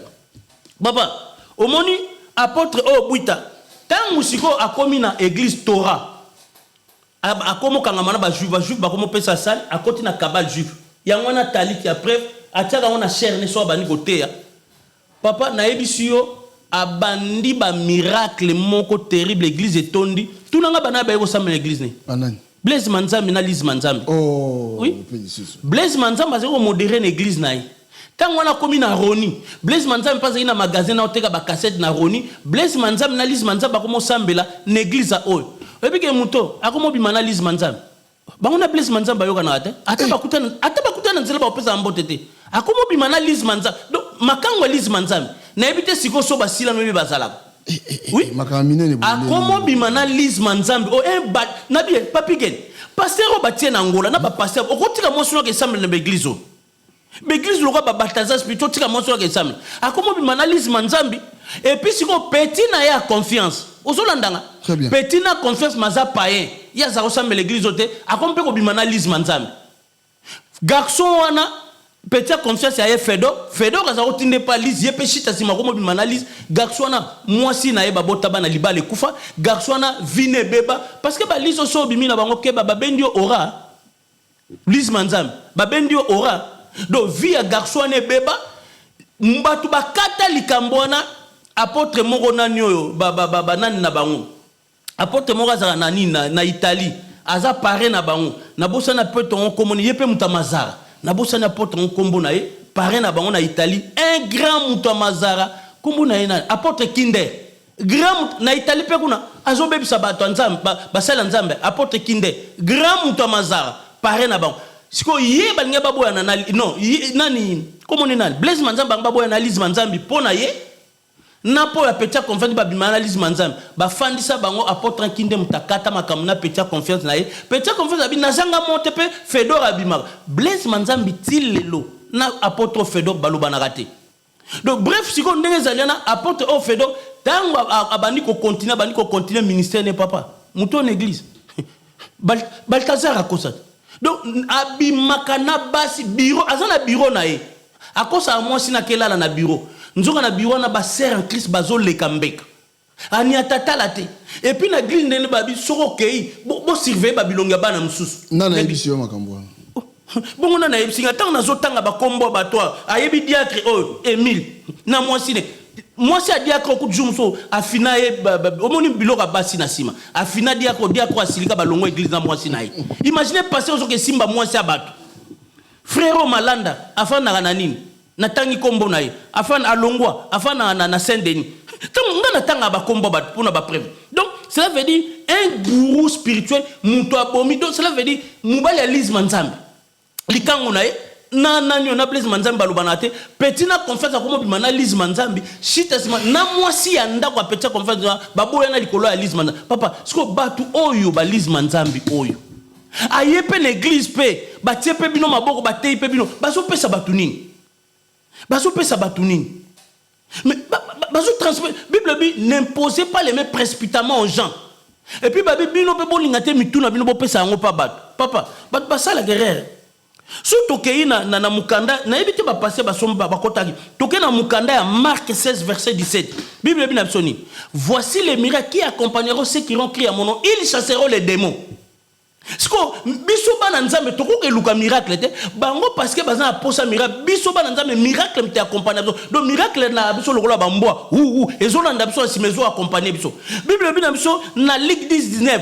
Papa, omoni apôtre oyo Bwita, ntango sikoyo akomi na église Torah, akómi okangama na bajuif, bajuif bakomi opesa sale, akoti na kabale juif. Yango wana taliti ya preuve, atiaka yango na chaire ne. So abandi koteya, papa, nayebisi yo, abandi bamiracle moko terrible. Église etondi. Tunanga bana baye kosambela église ne. Banani? Blaise Manzambi na Lise Manzambi. Oh, oui. Mpe lisusu. Blaise Manzambi azali komodérer na église na ye. Ntango wana akomi na Roni, Blaise Manzambi mpe azali na magasin na oteka bacassette na Roni. Blaise Manzambi na Lise Manzambi bakomi osambela na église ya oyo. Oyebi ke moto akomi obima na Lise Manzambi, bango na Blaise Manzambi bayokanaka te. Ata bakutana, ata bakutana na nzela, bakopesaka mbote te. Akomi obima na Lise Manzambi. Donc makango ya Lise Manzambi, nayebi te sikoyo so basila noyebi bazalaka. Oui. Makambo minene boye. Akomi obima na Lise Manzambi o un ba na bien. Papi Gen, pasteur oyo batie na Angola na bapasteur, okotika mwasi noka esambela na baeglise oyo, baeglise lokola babaltazar spirituel, otika mwasi noka esambela. Akomi obima na Lise Manzambi. Et puis sikoyo petit na ye ya confiance, ozolandanga, petit na confiance maza payen, ye aza kosambela église oyo te. Akomi mpe kobima na Lise Manzambi. Garçon wana, petit ya confiance ya ye Fedor, Fedor aza kotinda epa Lise, ye mpe shita nsima akomi obima na Lise. Garçon wana, mwasi na ye babota bana, libala ekufa. Garçon wana vie na ebeba, parce que balise oso obimi na bango, keba, babendi yo ora. Lise Manzambi babendi yo ora. Donc vie ya garçon wana ebeba. Bato bakata likambo wana. Apôtre moko nani oyo ba ba ba nani na bango. Apôtre moko azalaka na nini na, na Italie. Aza parrain na bango. Nabosani apôtre yango kombo ye pe moto ya Mazara. Nabosani apôtre yango kombo na ye, parrain na bango na Italie, un grand moto ya Mazara. Kombo na ye nani? Apôtre Kinder. Grand moto na Italie pe kuna azobebisa bato ya Nzambe, ba, basali ya Nzambe. Apôtre Kinder, grand moto ya Mazara, parrain na bango. Sikoyo ye balingi baboyana na non, ye, nani kombo ne nani? Blaise Manzambi bango baboyana na Lise Manzambi po na ye. Na po ya petit ya confiance babima na Lise Manzambi bafandisa bango apotre Nkinde moto akata makambo na petit ya confiance na ye petit ya confiance abi nazanga monte pe Fedor abimaka Blaise Manzambi ti lelo na apotre Fedor balobanaka te donc bref sikoyo ndenge ezali wana apotre oyo Fedor tango abandi ko continuer abandi ko continuer ministère ne papa moto oyo na eglise Balthazar akosa te donc abimaka na basi bureau aza na bureau na ye akosaka mwasi na kelala na bureau nzoka na bureau wana ba sœur en Christ bazoleka mbeka aniatatala te et puis na église ndenge babi soki okei bo surveiller ba bilongi ya bana mosusu. Nani ayebisi yo makambo wana? Bongo nani ayebisi nga ntango nazotanga bakombo ya bato awa ayebi diacre oyo Emile na mwasi ne mwasi ya diacre okuti jour mosusu afina ye omoni biloko ya basi na nsima afina diacre diacre asilika balongwa eglise na mwasi na ye imagine pasteur ozoka esimba mwasi ya bato frère oyo malanda afandaka na nini natangi kombo na ye afanda alongwa afandaka na, na saint denis ntango nga natangaka bakombo ya bato mpona bapreuve donc cela veut dire un gourou spirituel moto abomi donc cela veut dire mobali ya lise manzambe likango na ye na nani oyo na blaise manzambi balobana te petit na confiance akoma obima na lise manzambi shita nsima na mwasi ya ndako ya petit ya confiance baboya na likolo ya lise manzambi papa sikoyo bato oyo balise manzambi oyo Aye pe na eglise pe batie pe bino maboko bateyi pe bino bazopesa batu nini? Bazopesa batu nini? Mais bazo transmettre bible elobi n'imposez pas les mains precipitamment aux gens et puis babi bino pe bolinga te mitu na bino bopesa yango pa batu papa batu basalaka erreur soki tokei na, na, na mokanda nayebi te bapaster basomba bakotaki tokei na mokanda ya mark 16 verset 17 bible elobi na biso nini voici les miracles qui accompagneront ceux qui auront crié à mon nom ils chasseront les démons Sikoyo biso bana nzambe tokoki eluka miracle te bango parce que baza na posa miracle biso bana nzambe miracle mte accompagne biso donc miracle na biso lokola ba mbwa wu wu ezolanda biso na sima ezo accompagne biso bible elobi na biso na Luc 10 19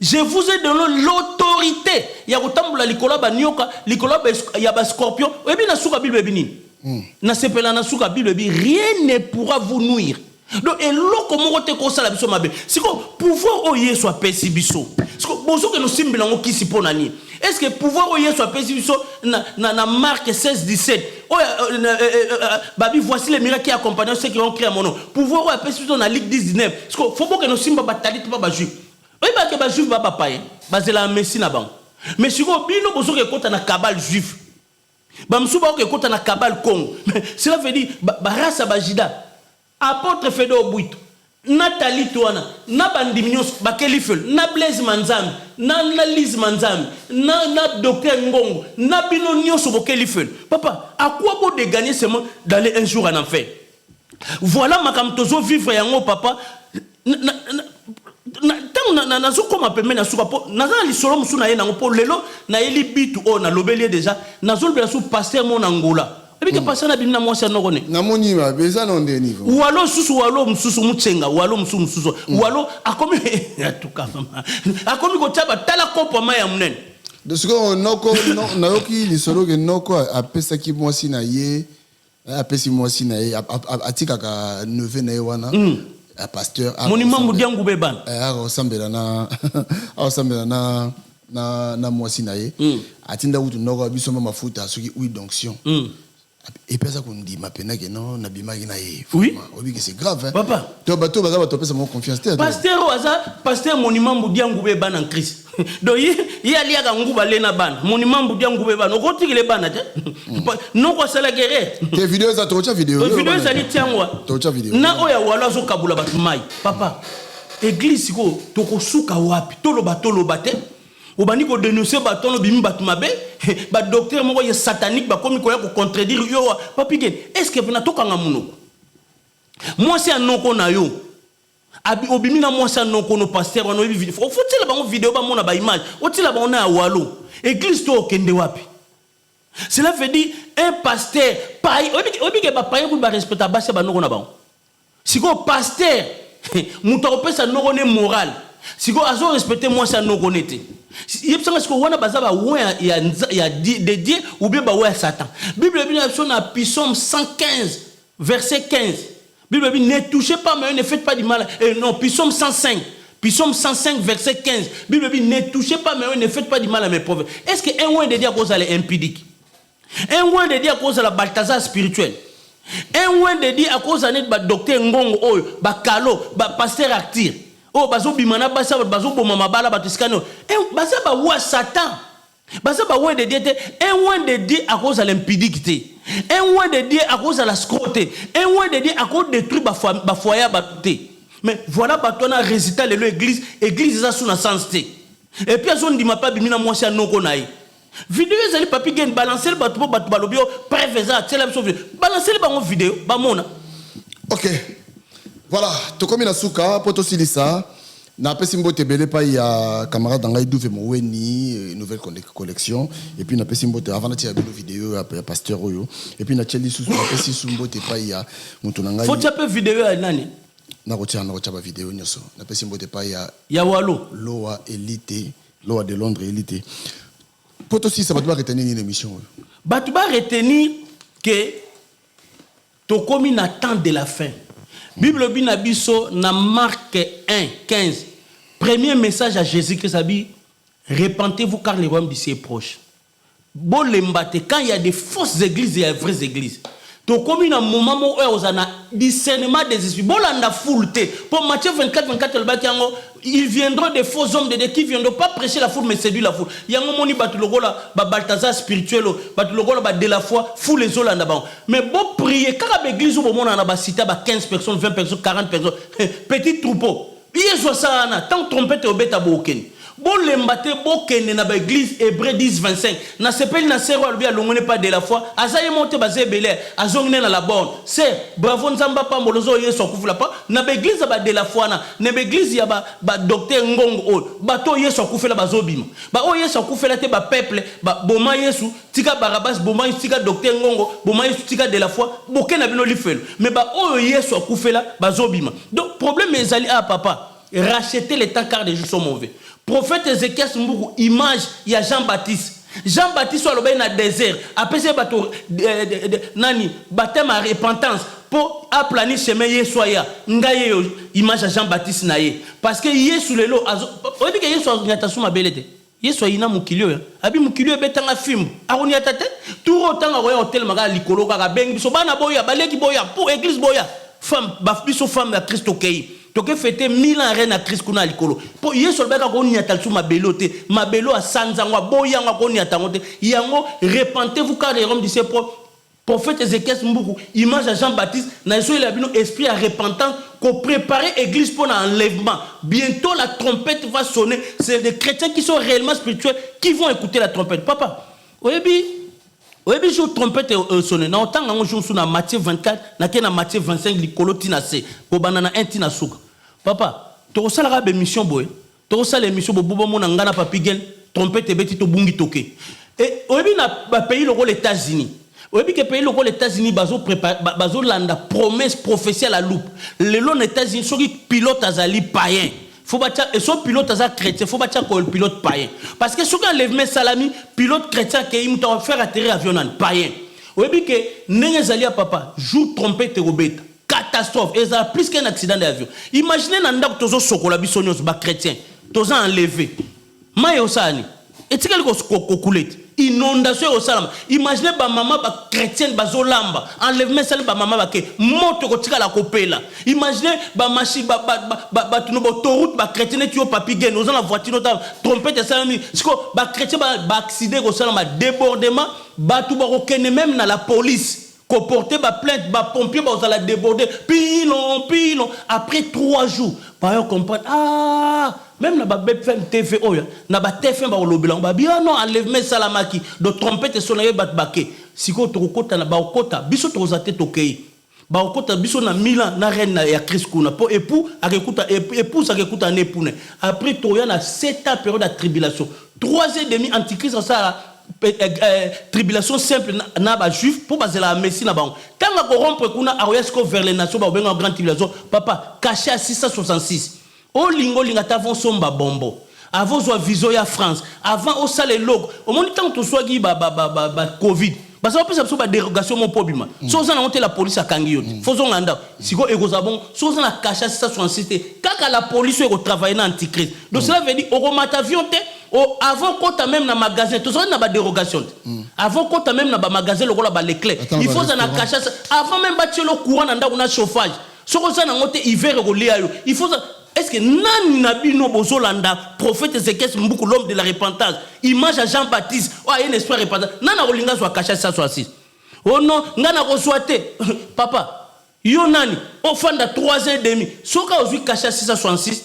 je vous ai donne l'autorité ya kotambola likolo ya banioka likolo ya ba scorpion oyebi na suka bible elobi nini nasepela na suka bible elobi rien ne pourra vous nuire Donc eloko moko te kosala biso mabe. Siko pouvoir oyo Yesu apesi biso. Siko bozokende osimbela yango kisi mpo na nini? Est-ce que pouvoir oyo Yesu apesi biso na, na, na Marc 16 17 oyo euh, euh, euh, euh, babi voici les miracles qui accompagneront ceux qui ont cru à mon nom. Pouvoir oyo apesi biso na Luc 10 19. Siko faut bokende osimba batalite pa ba juif. Oyebaka ke ba juif ba bapaye bazela messie na bango. Mais sikoyo bino bozoki ekota na cabale juif. Ba mosusu bakoki ekota na cabale Congo. Mais cela veut dire ba, ba race ya ba Judas. Apotre Fedor Bwito na Talit wana na bandimi nyonso bake lifelo na Blaise Manzambi na na Lise Manzambi na na Docteur Ngongo na bino nyonso boke lifelo. Papa, à quoi bon de gagner seulement d'aller un jour en enfer? Voilà makambo tozo vivre yango papa. Na, na, na, ntango nazokoma pembeni ya suka mpo naza na lisolo mosusu na ye nango mpo lelo nayeli bitu oyo nalobeli ye deja nazolobela su paster mo na Angola oyebi ke paster nabimi na mwasi ya noko ne namoni mabe eza na nde niveau walo susu walo mosusu mutsenga walo mosusu mosusu walo akomi atuka mama akomi kotia batala kopo ya mai ya monene de sikoyo noko nayoki lisolo ke noko apesaki mwasi na ye Apesi mwasi na ye atikaka neveu na ye wana ya pasteur Monument Mudiangu be bana. Akosambela na akosambela na na na mwasi na ye atinda kutu noko biso mba mafuta soki huile d'onction et puis aza kondima pena ke non nabimaki na ye oui oyebi ke c'est grave hein papa to bato baza bato bapesa bango confiance te pasteur oyo aza pasteur monument Mudiangu be bana en Christ Donc ye ye aliaka nguba le na bana. Monument mbudi ya nguba ebana. Okotikela bana te. Noko asalaki erreur. Te video eza tokotia video. Video ezali tiangwa. Tokotia video. Na oyo ya walo azokabula bato mai. Papa, église sikoyo tokosuka wapi? Toloba toloba te. Obandi ko denoncer bato wana obimi bato mabe. Ba docteur moko ya satanique bakomi koya ko contredire yo. Papi Gen, est-ce que pena tokanga monoko? Mwasi ya noko na yo Abi obimi na mwasi ya noko no pasteur wana oyebi video faut tiela bango video bamona ba image otiela bango na ya walo eglise to okende wapi cela veut dire un pasteur paye oyebi ke ba paye kutu ba respecta basi ya ba noko na bango. Sikoyo pasteur moto akopesa noko ne moral, sikoyo azo respecte mwasi ya noko ne te. Yebisa nga sikoyo, wana baza ba oint ya, ya, ya de Dieu ou bien ba oint ya Satan? Bible elobi na biso na Psaume 115 verset 15, Bible elobi ne touchez pas mais ne faites pas du mal. Eh, non, Psaume 105, Psaume 105 verset 15, Bible elobi ne touchez pas mais ne faites pas du mal à mes prophètes. Est-ce que un oint de Dieu akozala impudique? Un oint de Dieu akozala Balthazar spirituel? Un oint de Dieu akozala neti ba docteur Ngongo oyo, ba Kalo, ba pasteur Arthur oyo bazobima na basi ya bato, bazoboma mabala bato esika nini? Baza ba oint Satan, baza ba oint de Dieu te. Un oint de Dieu akozala impudique te. Un oint de Dieu akozala scro te. Un oint de Dieu akodétruire ba foyer ya bato te. Mais voilà bato wana, résultat lelo église, église eza su na sens te. Et puis azondima mpe abimi na mwasi ya noko na ye. Video ezali, Papi Gen, balancele bato mpo bato balobi yo preuve eza, atiela biso video, balancele bango video bamona. Ok, voilà, tokomi na suka mpo tosilisa. Napesi mbote ebele epai ya camarade na ngai Duve Moweni, nouvelle collection. Et puis napesi mbote avant natia bino video ya pasteur oyo. Et puis natia lisusu, napesi lisusu mbote epai ya moto na ngai. Fotia mpe video ya nani? Nakotia bavideo nyonso. Napesi mbote epai ya ya Walo. Loa Elite, Loa de Londres Elite. Mpo tosilisa, bato baretenir nini émission oyo? Bato baretenir ke tokomi na temps de la fin. Bible elobi na biso na Marc 1 15, premier message à Jésus Christ abi: repentez-vous, car le royaume du ciel est proche. Bolemba te, quand il y a des fausses églises, il y a des vraies églises. Tokomi na moment moko oyo oza na discernement des esprits. Bolanda foule te, mpo Matthieu 24 24 elobaki yango: ils viendront des faux hommes de Dieu qui viendront pas prêcher la foule mais séduire la foule. Yango moni bato lokola babalthazar spirituel oyo, bato lokola ba de la foi, foule ezolanda bango. Mais boprier kaka baeglise oyo bomona na basita ba 15 personnes, 20 personnes, 40 personnes, petit troupeau. Yesu asala wana ntango trompete obeta, bookende. Bolemba te, bokende na baeglise. Hébreu 10 25. Nasepeli na sœur oyo alobi alongoni pas de la foi, aza ye moko te, baza ebele, azongi nde na la borne. Sœur, bravo, Nzambe apambola. Ozo Yesu akufula pa na baeglise ya ba de la foi wana, na baeglise ya badocteur Ngongo oyo, bato oyo Yesu akufela bazobima, baoyo Yesu akufela te, bapeuple boma Yesu tika Barabas, boma Yesu tika docteur Ngongo, boma Yesu tika de la foi, boke na bino lifelo. Mais baoyo Yesu akufela bazobima. Donc problème ezali ah papa, racheter le temps car les jours sont mauvais. Prophète Ézéchias Mbuku, image ya Jean-Baptiste. Jean-Baptiste oyo alobaki na désert, apesi ye bato nani, baptême ya repentance mpo aplani chemin Yesu aya. Ngai yeyo image ya Jean-Baptiste na ye, parce que Yesu lelo oyebi ke Yesu anyata su mabele te. Yesu ayina mokili oyo, abi mokili oyo ebetanga fimbu, akoniata te. Tour oyo ntango akoya kotelema kaka likolo, kaka abengi biso bana boya, baleki boya, mpo église boya, femme biso femme ya Christ, tokei toke fêter 1000 ans règne ya Christ kuna ya likolo. Mpo Yesu alobaki akoniata lisusu mabele oyo te, mabele oyo asanza yango, aboyi yango, akoniata yango te. Yango repentez-vous car le royaume du ciel. Prophète Ézéchias Mbuku, image ya Jean-Baptiste, na ezoyela bino esprit ya repentance, kopréparer église pour l'enlèvement. Bientôt la trompette va sonner, c'est des chrétiens qui sont réellement spirituels qui vont écouter la trompette. Papa, oyebi, oyebi jour trompette sonne na otanga yango jour mosusu na Matthieu 24, nake na Matthieu 25 likolo ntina se kobanda na 1 ntina suka. Papa, tokosalaka bémission boye, tokosala émission bobo, bomona ngai na Papi Gen, trompette ebeti, tobungi, toke. E oyebi na bapays lokola États-Unis, oyebi ke pays lokola États-Unis bazolanda promesse, prophétie à la loupe. Lelo na États-Unis, soki pilote azali païen, faut batia, et so pilote aza chrétien, faut batia ko pilote païen, parce que soki enlèvement esalami, pilote chrétien akei, moto afaire atterrir avion nani? Païen. Oyebi ke ndenge ezali ya papa, jour trompette ekobeta, catastrophe ezala plus qu'un accident d'avion. Imagine na ndako tozosokola biso nyonso bachrétien, toza enlevé, mai osala nini? Etikali kokule te, inondation ekosalama. Imagine bamama bachrétienne bazolamba, enlèvement esali, bamama bake, moto ekotikala kopela. Imagine bamachi bato no bautoroute, bachrétien neti yo Papi Gen, oza na voiture ota, trompette esalami, siko bachrétien baaccident ekosalama, débordement, bato bakokende même na la police koporter baplainte, bapompier bazala débordé, pilon pilon. Après 3 jours bayo comprendre, ah, même na ba BFM TV oyo, na ba TF1, bakolobela yango, babi: ah non, enlèvement esalamaki, do trompette esonaki, bato bake. Sikoyo tokokota na bakokota biso, tokozala te, tokei, bakokota biso na milan na règne ya Christ kuna, mpo époux akekuta, épouse akekuta na époux ne. Après toya na 7 ans période ya tribulation, 3 et demi, antichrist asala. eh, eh, tribulation simple na, na bajuif mpo bazelaka messi na bango. Ntango akorompre kuna, akoya sikoyo vers les nations, bakobengaka grande tribulation. Papa, cachet ya 666, olinga olinga ata, avant osomba bombo, avant ozwa visa ya France, avant osala eloko. Omoni ntango tozwaki ba, ba, ba, ba, ba covid, baza bapesa biso badérogation mo mpo obima. So oza nango te, la police akangi yo te, fo ozonga ndako. Sikoyo ekozala bongo so oza na cachet 666 te, kaka la police oyo ekotravaille na antichrist. Donc cela veut dire okomata avion te, avant kota même na magasin, tozalaki na badérogation te. Avant kota même na bamagasin lokola baleclerc, il faut oza na cachet. Avant même batielo courant na ndako na chauffage, soki oza nango te, hiver ekolia yo. Il faut, est-ce que nani na bino bozolanda prophète Ezekiel Mbuku, l'homme de la repentance, image ya Jean Baptiste oyo aye na esprit ya repentance? Nani akolinga azwa cachet 666? Oh non, ngai nakozwa te. Papa, yo nani ofanda 3 ans et demi? Soki ozwi cachet 666,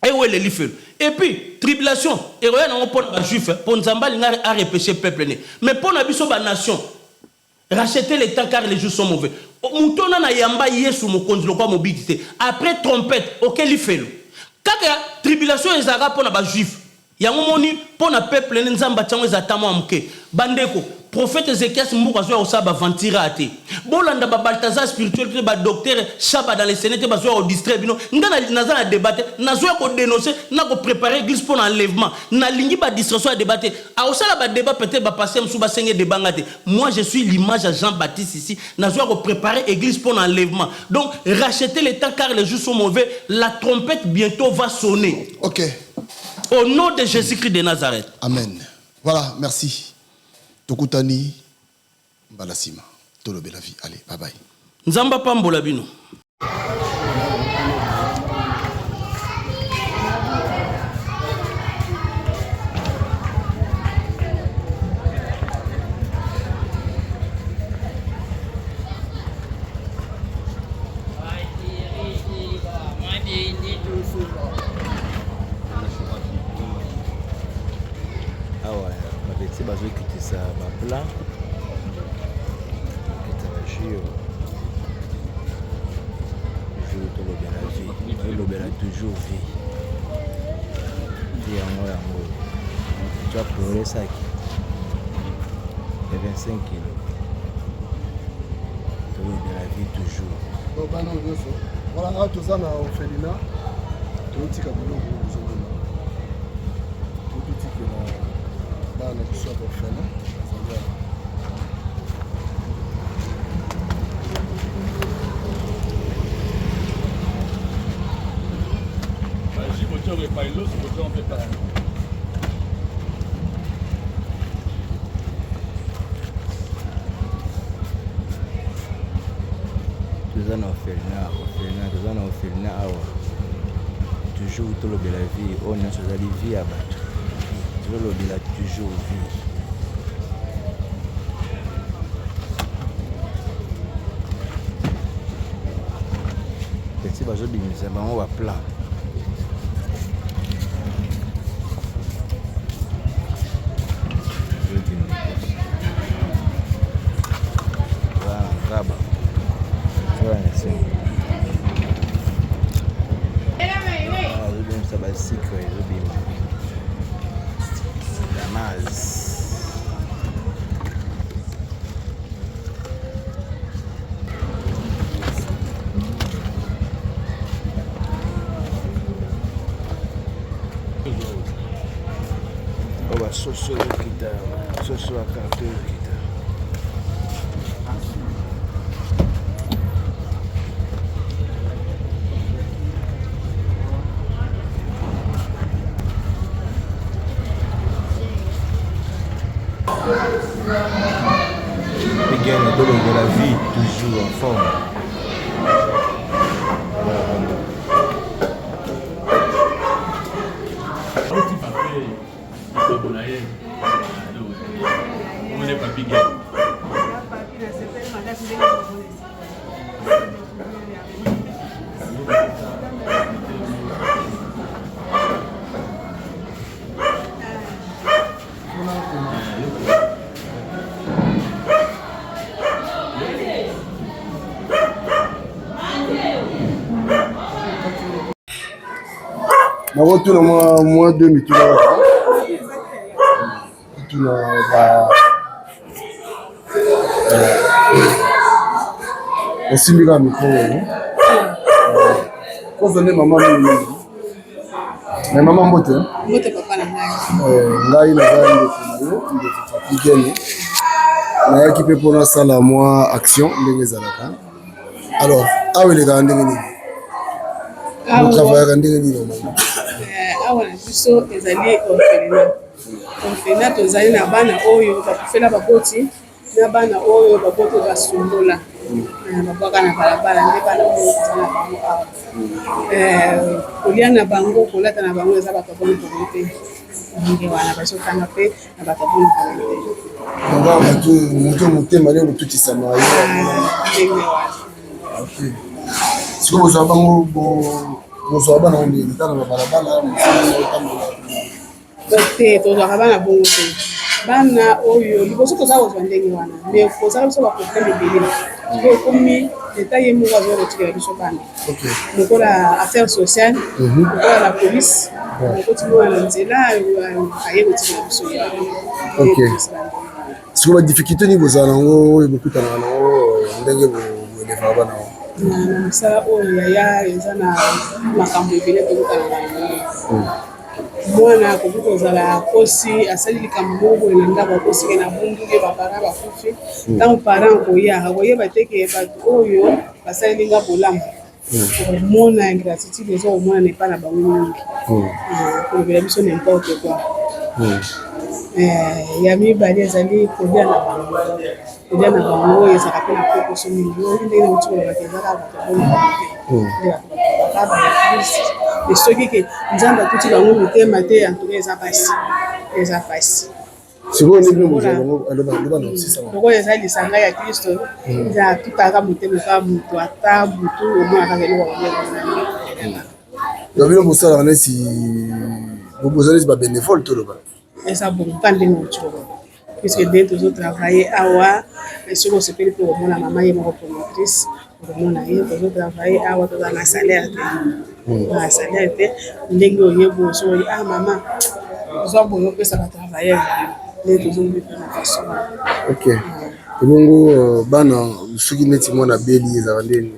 eweleli felo. Et puis tribulation ekoya nango mpo na bajuif, mpo Nzambe alinga arepêche peuple ne, mais mpo na biso banation, rachetez le temps car les jours sont mauvais. Moto na yamba Yesu mokonzi lokwa mobiki te. Après trompette, okeli felo. Kaka tribulation ezalaka mpo na bajuif, yango moni mpo na peuple ne Nzambe atiango eza ta mwa moke. Bandeko, prophète Ezekias Mbuku azwa kosala baventure te. Bolanda babaltazar spirituel te, badocteur Shaba dans les séné te, bazwa kodistraire bino. Nga naza na débat te, nazwa kodénoncer na kopréparer église mpo na enlèvement. Nalingi badistraction ya débat te. Akosala badébat, peut-être bapaster mosusu basenge débat, nga te. Moi, je suis l'image à Jean Baptiste ici, nazwa kopréparer église mpo na enlèvement. Donc rachetez le temps car les jours sont mauvais. La trompette bientôt va sonner. Ok. Au nom de Jésus-Christ de Nazareth. Amen. Voilà, merci. Tokutani mbala nsima, tolobela vie. Allez, bye bye. Nzambe apambola bino. Awa bapeti bazokitisa baplat, kokitisa bajus. Toujours tolobela vie, tolobela toujours vie. Vie yango yango tu as saki ya 25 kilo. Tolobela vie toujours. Donc bana oyo nyonso, voilà, awa toza na orphelinat, tozotika biloko oyo ozomona, tototikela bana na biso ya orphelin bazali awa. Toza na orphelinat, orphelinat, toza na orphelinat awa. Toujours tolobela vie, oyo nyonso ezali vie ya bato, tozolobela toujours vie. Peti bazobimisa bango baplat. Ngaba azobimisa basikre, ezobima damas. Oyo basoso ezokita, soso ya karto ezokita. Miguel de la vie, toujours en forme. Nakotuna mwa mwa deux mituna kaka. totuna ba eh, osimbi kaka micro oyo kozwa nde mama mingi me mama mbote mbote papa na ngai eh, ngai naza ndeko na yo ndeko papi gene nayaki mpe mpo nasala mwa action ndenge ezalaka alors awa elekaka ndenge nini botravayaka ndenge nini normalement eh, awa na biso ezali orphelinat orphelinat tozali na bana oyo bakufela baboti na bana oyo baboti basundola eh, babwaka na balabala nde bana oyo toza na bango awa eh, kolia na bango kolata na bango eza bato ya bonne volonté ndenge wana bazotanga mpe na bato ya bonne volonté donc awa bato moto motema nde kotutisama ye ndenge wana sikoyo bozwa bango bozwa bana ngo ndenge tala na balabala mosala otambola Te, tozwaka bana bongo te. Bana oyo liboso toza kozwa ndenge wana mais kozala biso ba problème ebele sikoyo ekomi leta ye moko azoya kotikela biso bana lokola affaire sociale mhm. lokola la police okoti mwana na nzela aye kotikela biso ye sikoyo badifficulté nini bozala nango oyo bokutanaka nango ndenge boelevaka bana yango na mosala oyo yaya eza na makambo ebele tokutana na yango hmm. Mwana akoki kozala akosi, asali likambo moko boye na ndako, akosi ke na bunduki ba parents bakufi. Ntango parent akoya, akoyeba te ke bato oyo basaleli nga bolamu. Okomona ingratitude eza komonana epai na bango mingi. Kolobela biso n'importe quoi. Ya mibale ezali kolia na bango. Kolia na bango ezalaka mpe na kokoso mingi. Oyoki ndenge nauti koloba ke eza kaka bato ya bonne volonte nde bato bakobaka ba eglise. Mais soki ke Nzambe atuti bango mitema te, en tout cas eza pasi, eza pasi. Sikoyo nde bino bozwa bango aloba loba na osisa bango. Lokola eza lisanga ya Kristo, eza atutaka motema kaka moto ata butu omona kaka eloko ya kolia. Donc bino bosalaka neti boza neti ba bénévole toloba. Eza bongo ka ndenge outi koloba puisque nde tozo travailler awa soki osepeli mpe okomona mama ye moko promotrice okomona ye tozo travailler awa toza na salaire te hmm. na salaire te ndenge oye boye soki oye ah mama ozwa boye opesa ba travailleur na yo nde tozomibika na façon wana ok ebongo euh, bana soki neti mwana abeli ezalaka ndeni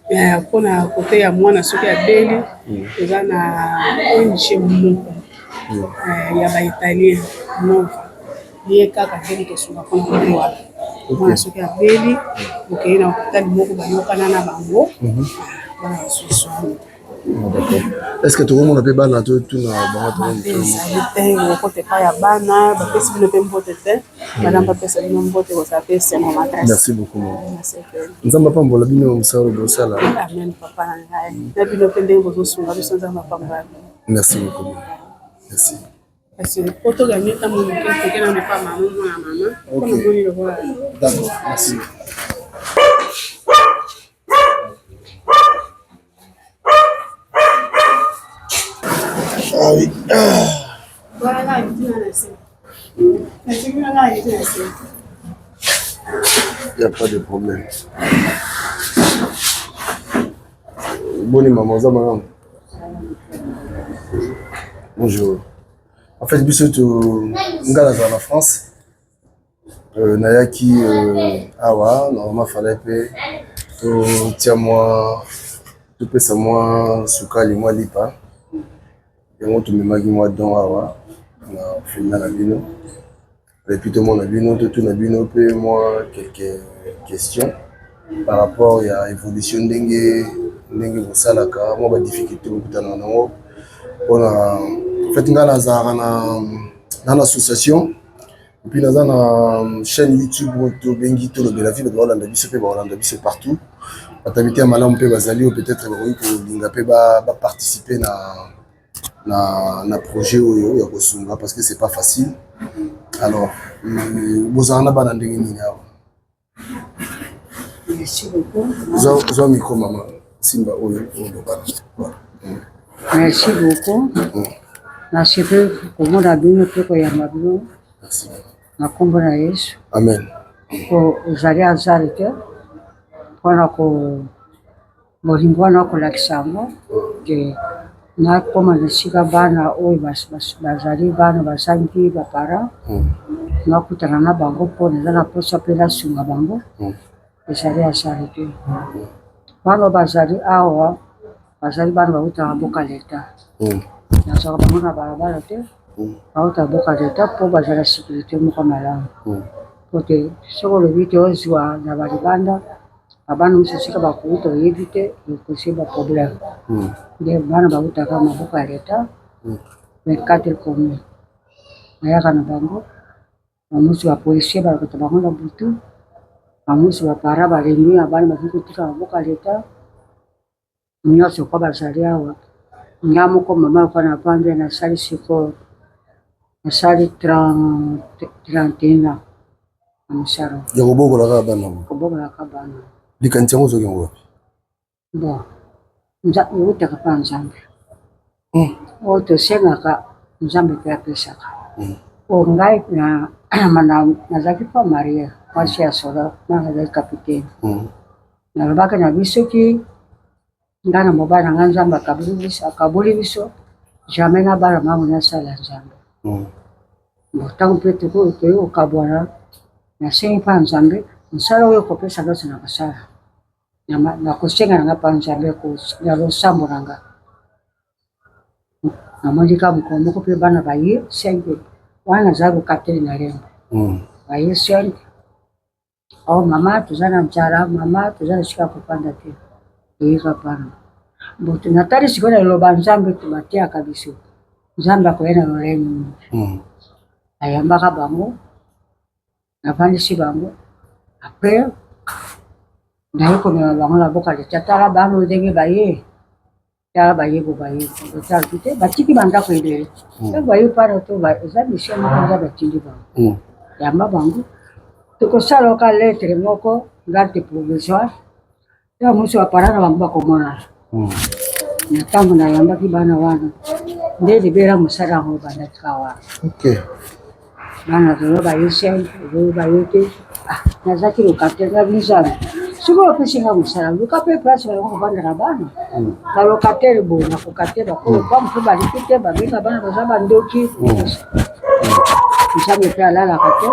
Eh, mpona kote ya mwana soki abeli hmm. toza na ong moko hmm. eh, ya baitalien nova ye kaka nde moto osunga mpona kote wana mwana soki abeli okei na hôpital moko bayokana na bango mhm. ah, bana basusu Est ce que tokomona mpe bana totuna bango ezali te okota epai ya bana bapesi bino mpe mbote te bana bapesa bino mbote kozala mpe esengo makasi merci beaucoup nzambe apambola bino mosala bosala amen papa na ngai na bino mpe ndenge bozosunga biso nzambe apambola bino merci beaucoup merci Kasi po toganye ntango moke toke nano epa mama mwana mama mpo namoni lokola D'accord, merci. Ah oui. Il n'y a pas de problème. Boni maman, oza malamu? Bonjour. En fait, biso to nga nazala na France. Euh, nayaki euh, awa normalement fallait mpe totia mwa topesa mwa sukali mwa lipa yango tomemaki mwa don awa na orphelinat na bino Et puis tomona bino totuna bino mpe mwa quelques questions par rapport ya évolution ndenge ndenge bosalaka mwa badifficulté bokutanaka nango mpona en fait ngai nazalaka na na association epuis naza na chaîne youtube oyo tobengi tolobela vie bato baolanda biso mpe baolanda biso partout bato ya miteya malamu mpe bazali oyo peut-être bakoki kolinga mpe baparticipe na na, na projet oyo ya kosunga parce que c'est pas facile alors euh, bozala na bana ndenge nini awa Merci beaucoup. Zwa micro mama simba oyo oloba. Merci beaucoup. Mm. Nasepeli komona bino mpe koyamba bino na nkombo na Yesu. Amen. Po ezali hasard te mpona ko Bolingo wana okolakisa yango ke Nakoma na esika bana oyo bazali bana bazangi ba parents, nakutana na bango mpo naza na mposa mpe nasunga bango, ezali hasard te. Bana oyo bazali awa bazali bana bawutaka mboka l'etat, nazwaka bango na balabala te, bawutaka mboka l'etat mpo bazala na securite moko malamu, mpo te soki olobi te ozwa na ba libanda. Ba bana mosusu esika bakowuta oyebi te ekosi ba problème nde bana bawutaka maboko ya leta 24 commune bayaka na bango bamosusu ba policier balokota bango na butu bamosusu ba parent balembi na bana bakoki kotika maboko ya leta nyonso kwa bazali awa nga moko mama lokola navandi nasali sikoyo nasali 31 ans na mosala ya kobokola kaka bana kobokola kaka bana. Likanisi yango ozwaki yango wapi? Bon, ewutaka mpa Nzambe. Oyo tosengaka Nzambe mpe apesaka. Oyo ngai nazalaki mpa marie mwasi ya solo, nga nazalaki capitaine. Nalobaki na biso soki nga na mobali na nga Nzambe akaboli biso, akaboli biso jamais nabala mango nasala Nzambe. Bon, ntango mpe tokoki kokabwana, nasengi mpa Nzambe mosala oyo okopesa nyonso nakosala. Nakosenga na nga mpa Nzambe na losambo na nga. Namoni kaka mokolo moko mpe bana baye 5 wana naza lokateli na lemba baye 5 Oh mama toza na nzala, mama toza na esika ya kofanda te. Toyika pana. Boto natali sikoyo na liloba Nzambe bateyaka biso. Nzambe akoya na lolenge nini? Ayambaka bango, navandisi bango. Après naye komema bango na boka leta, tala bana oyo ndenge baye. Tala bayebo bayebo otala te batiki bandako ebele ntango baye pana to eza mission moko nzambe atindi bango yamba bango tokosala oka lettre moko garde provisoire ntango mosusu bapara na bango bakomonana na ntango nayambaki bana wana nde libela mosala yango ebandaki kaka wana Bana lelo baye chaine lelo baye te ah, nazalaki locataire nga nzambe soki opesi nga mosala luka mpe place bayango kovanda na bana mm. balocataire boye nakoka te bakolopamu mpe baliki te babenga bana baza bandoki mm. nzambe mpe alalaka te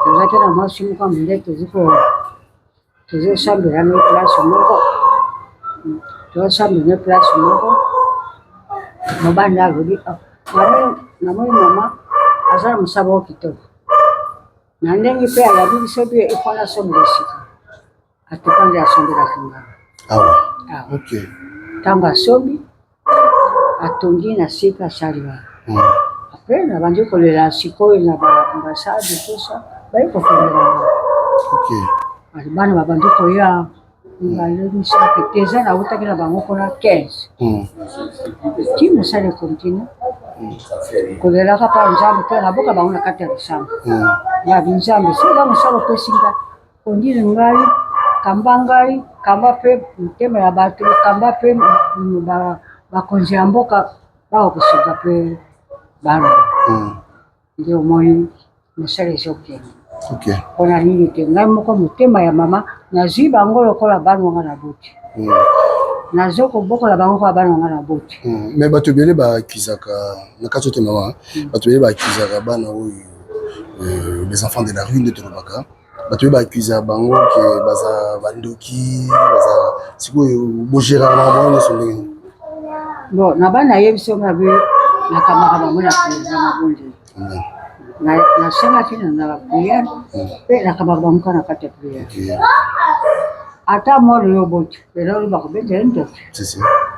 tozalaki na mwasi moko ya mondele tozi tozosambela na place moko tozosambela na place moko mobali nde alobi ah, namoni mama aza na mosala moko kitoko na ndenge mpe alabi biso mpe efo nasombela esika atuka nde asombelaki ngai awa ntango asombi atongi na se mpe asali wana apres nabandi kolela sikoyo na ba ambassade tout ça baye kofongela nga bana babandi koya mibale misato te eza nautaki na bango kuna 15 ti mosala ekontinue kolelaka mpa nzambe mpe naboka bango na kati ya losambo ya binzambe soki eza mosala opesi nga Kondile ngai, kamba ngai, kamba mpe motema ya bato, kamba mpe bakonzi ya mboka bawa kosunga mpe bana. Nde omoni mosala ezokende. Okay. Mpona nini te ngai moko motema ya mama nazwi bango lokola bana nga na boti. Nazo kobokola bango lokola bana nga na boti. Mais bato ebele baakizaka na kati ote mama, bato ebele baakizaka bana oyo euh, les enfants de la rue nde tolobaka bato oyo baaccusaka bango ke baza bandoki baza sikoyo bogeraka makambo wana nyonso ndenge nini? Bon, na bana nayebisi yo ngabe nakambaka bango na prière na mabondeli. Nasengaki na na prière mpe nakambaka bango kaka na kati ya prière. Ata mwana oyo oboti lelo oyo bakobeta ye ndoki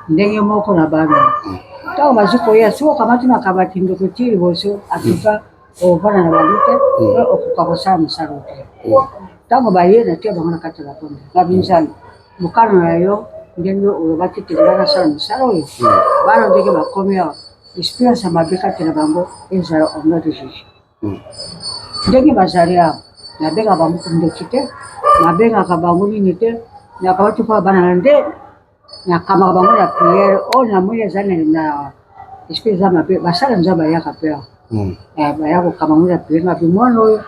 ndenge moko na bana ntango bazwi koya soki okamati makambo ya kindoki ti liboso atuka Ovanda na bango te pe okoka kosala mosala oyo te. Ntango baye natia bango na kati ya bakonzi babi Nzambe mokano na yo ndenge olobaki ete ngai nasala mosala oyo bana ndenge bakomi awa espérance ya mabe kati na bango ezala au nom de Jésus. Ndenge bazali awa nabengaka bango ndoki te nabengaka bango nini te nakawati mpo bana na nde Nakamaka bango na prière oyo namoni eza na esprit eza mabe basala nzambe ayaka pe awa eh, baya kokama bango na prière ngabi mwana oyo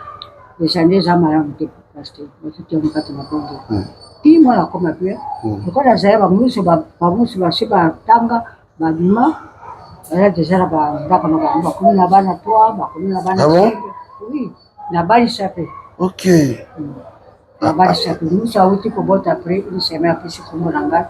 eza nde eza malamu te pasteur batuti yango kati mabongo ti mwana akoma bien lokola azali bamosusu bamosusu basi batanga. Babima baza deja na bandako na bango, bakomi na bana 3, bakomi na bana Ah bon? Oui, nabalisa mpe. Ok. Nabalisa mpe. Musa auti kobota après une semaine apesi kombo na ngai.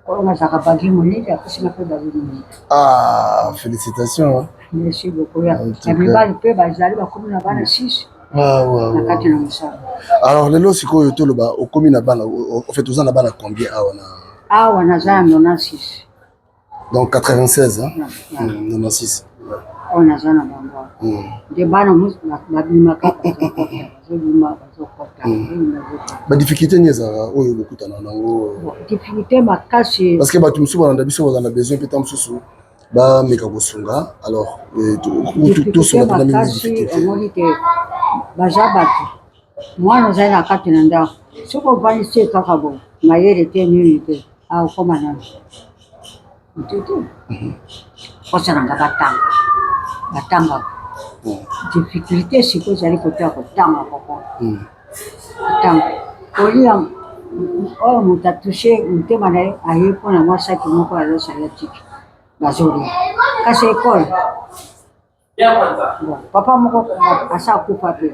Oyo nazalaka bagi monene, apesi nga mpe bagi monene. Ah, félicitations. Hein. Merci beaucoup. Ya mibali mpe bazali bakomi na bana 6. Ah, ouais, na kati na mosala. Alors lelo sikoyo toloba okomi na bana, en fait oza na bana combien awa na? Awa naza na 96. Donc 96 hein? Mm, 96. Oyo naza na bango. Nde bana babimaka bazobima bazokota. Ba difficulté nini ezalaka oyo bokutana nango? Difficulté makasi. Parce que bato mosusu balanda biso bazala na besoin mpe ntango mosusu bameka kosunga alors tosunga mpena mingi difficulté. Omoni te baza bato mwana ozali na kati na ndako soki ovandisi ye kaka boye mayele te nini te akokoma nani motu te mposa na nga batanga batangaka difficulté sikoyo ezali kote ya kotanga koko kotanga kolia oyo moto atushe motema na ye aye mpo na mwa saki moko azosala tiki bazolia kasi ekole Bon, papa moko asa akufa pe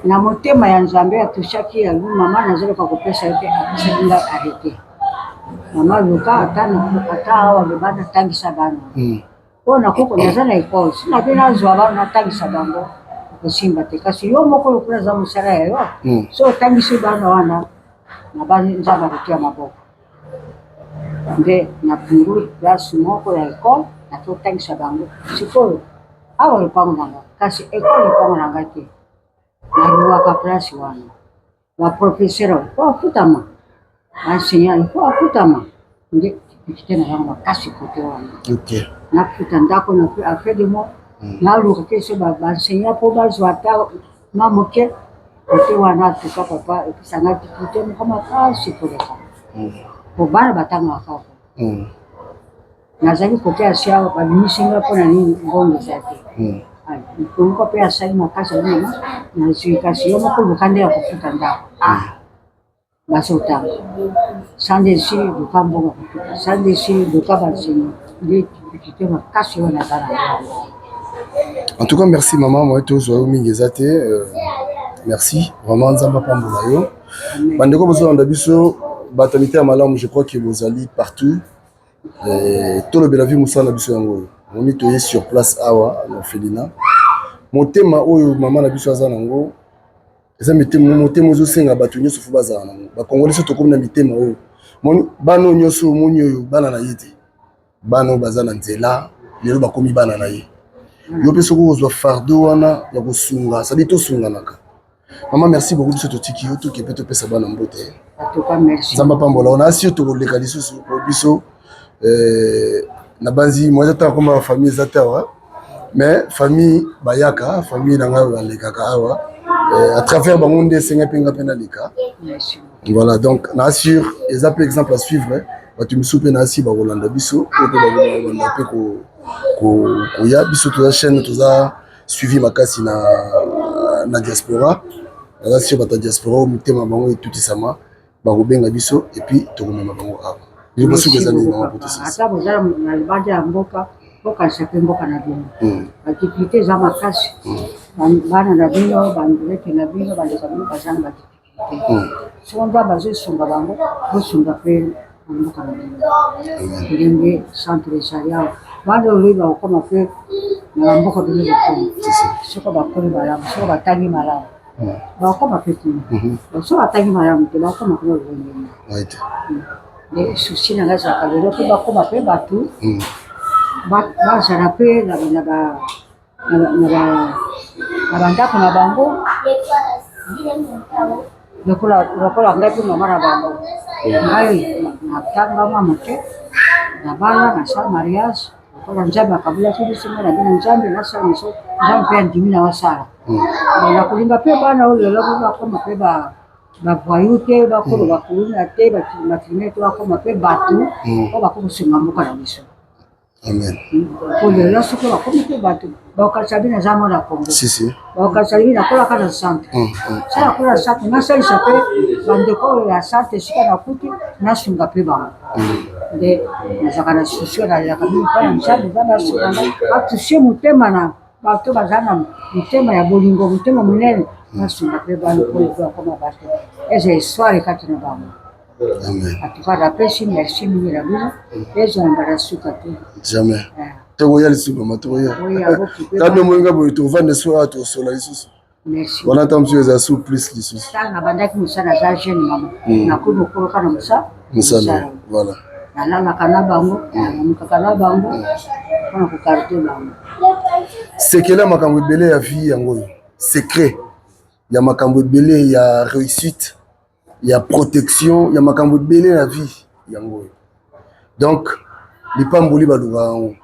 na motema ya Nzambe atushaki ya mama nazoluka kopesa ye te apesaki ngai arrete mama luka ata ata awa loba natangisa bana mpo nakoko naza na ekole si nabe nazwa bana natangisa bango okosimba te kasi yo moko lokola eza mosala ya yo so otangisi bana wana na bani Nzambe akotia maboko Nde nafungoli classe moko ya ecole nazotangisa bango sikoyo awa lopango na nga kasi ecole lopango na nga te naluwaka place wana ba professeur il faut afutama ba enseignant il faut afutama nde difficulté na yango makasi kote wana nafuta ndako na afin de mois naluka ke so ba enseignant mpo bazwa ata mwa moke kote wana atuka papa epesa nga difficulté moko makasi koleka po bana batangaka kaka nazali kote ya siawa babimisi nga mpo na nini mbongo eza te moko mpe asali makasi abi mama nazwi kasi yo moko luka nde ya kofuta ndako ah bazotanga sanza esili luka mbongo ya kofuta sanza esili luka bansemi nde difficulté makasi oyo naza na yango. En tout cas, merci maman, moi tozwa yo mingi eza te. Euh, merci vraiment Nzambe apambola yo. Bandeko bozolanda biso bato ya mitema malamu, je crois que bozali partout. Euh, tolobela vie mosala na biso yango oyo. Omoni toye sur place awa na orphelinat. Motema oyo mama na biso aza nango eza mitema motema ozosenga bato nyonso fo bazala nango bakongoli so tokomi na mitema oyo moni bana oyo nyonso omoni oyo bana na ye te bana oyo baza na nzela lelo bakomi bana na ye yo mpe soki okozwa fardeau wana ya kosunga sadi tosunganaka mama merci beaucoup biso totiki yo toke mpe topesa bana mbote nzambe apambola ona asi yo tokoleka lisusu po biso eh, nabanzi mwa eza ntango akoma bafamille eza te awa mais famille bayaka famille na ngai balekaka awa eh, à travers bango nde esenga mpe nga mpe naleka voilà donc na assure eza mpe exemple à suivre bato misusu mpe na asi bakolanda biso oyo mpe bakolanda mpe koya biso toza chaîne toza suivi makasi na, na diaspora naza sur bato ya diaspora oyo mitema bango etutisama bakobenga biso epuis tokomema bango awa liloba soki eza nini mama potosisi ata boza na libanda ya mboka bokanisa mpe mboka na bino hmm. badifficulté eza makasi hmm. bana na bino bandeke na bino bandeko na bino baza na badifficulté hmm. soko nzambe azosunga bango bosunga mpe na mboka na bino ndenge centre ezali awa bana oyo bakokoma mpe na bamboka bino bokoma soko bakoli malamu soko batangi malamu bakoma mpe kuna mhm. so batangi malamu te bakoma kuna lolenge nini nde susi na ngai ezalaka lelo mpe bakoma mpe bato mm. bazala mpe na bandako na bango lokola ngai mpe mama na bango ngai natanga mwa moke nabala nasala mariage Lokola Nzambe akabulaki biso ngai na bino, Nzambe nasala mosala, Nzambe mpe andimi na wasala. Hmm. Nakolinga mpe bana oyo lelo mpe bakoma mpe bavoyou te, bakoma hmm. bakuluna te, bacriminel te, bakoma mpe bato hmm. oyo bakokosunga mboka na biso. Amen. Po lelo soki bakomi mpe bato bakokanisa bino aza mwana Congo. Si, si. Bakokanisa bino nakolaka na centre. Soki nakola na centre nasalisa mpe bandeko oyo ya centre esika nakuti nasunga mpe bango. Nde nazalaka na souci oyo nalelaka mingi mpo na Nzambe, Nzambe asunga ngai atouche motema na bato baza na motema ya bolingo, motema monene, basunga mpe bana mpo ete bakoma bato ezala histoire kati na bango. En tout cas, napesi merci mingi na bino, ezala mbala suka te. Jamais. Tokoya lisusu mama, tokoya. Tano moyinga boye tovanda so awa tosola lisusu. Merci. Wana ntango mosusu eza su plus lisusu. Ntango nabandaki mosala naza jeune mama. Nakomi kokoloka na mosala. Mosala, voilà. Nalalaka na bango, nalamukaka na bango mpona kogarde bango. Sekele ya makambo ebele ya vie yango oyo. Secret ya makambo ebele ya réussite, ya protection, ya makambo ebele na vie yango oyo. Donc lipamboli balukaka yango.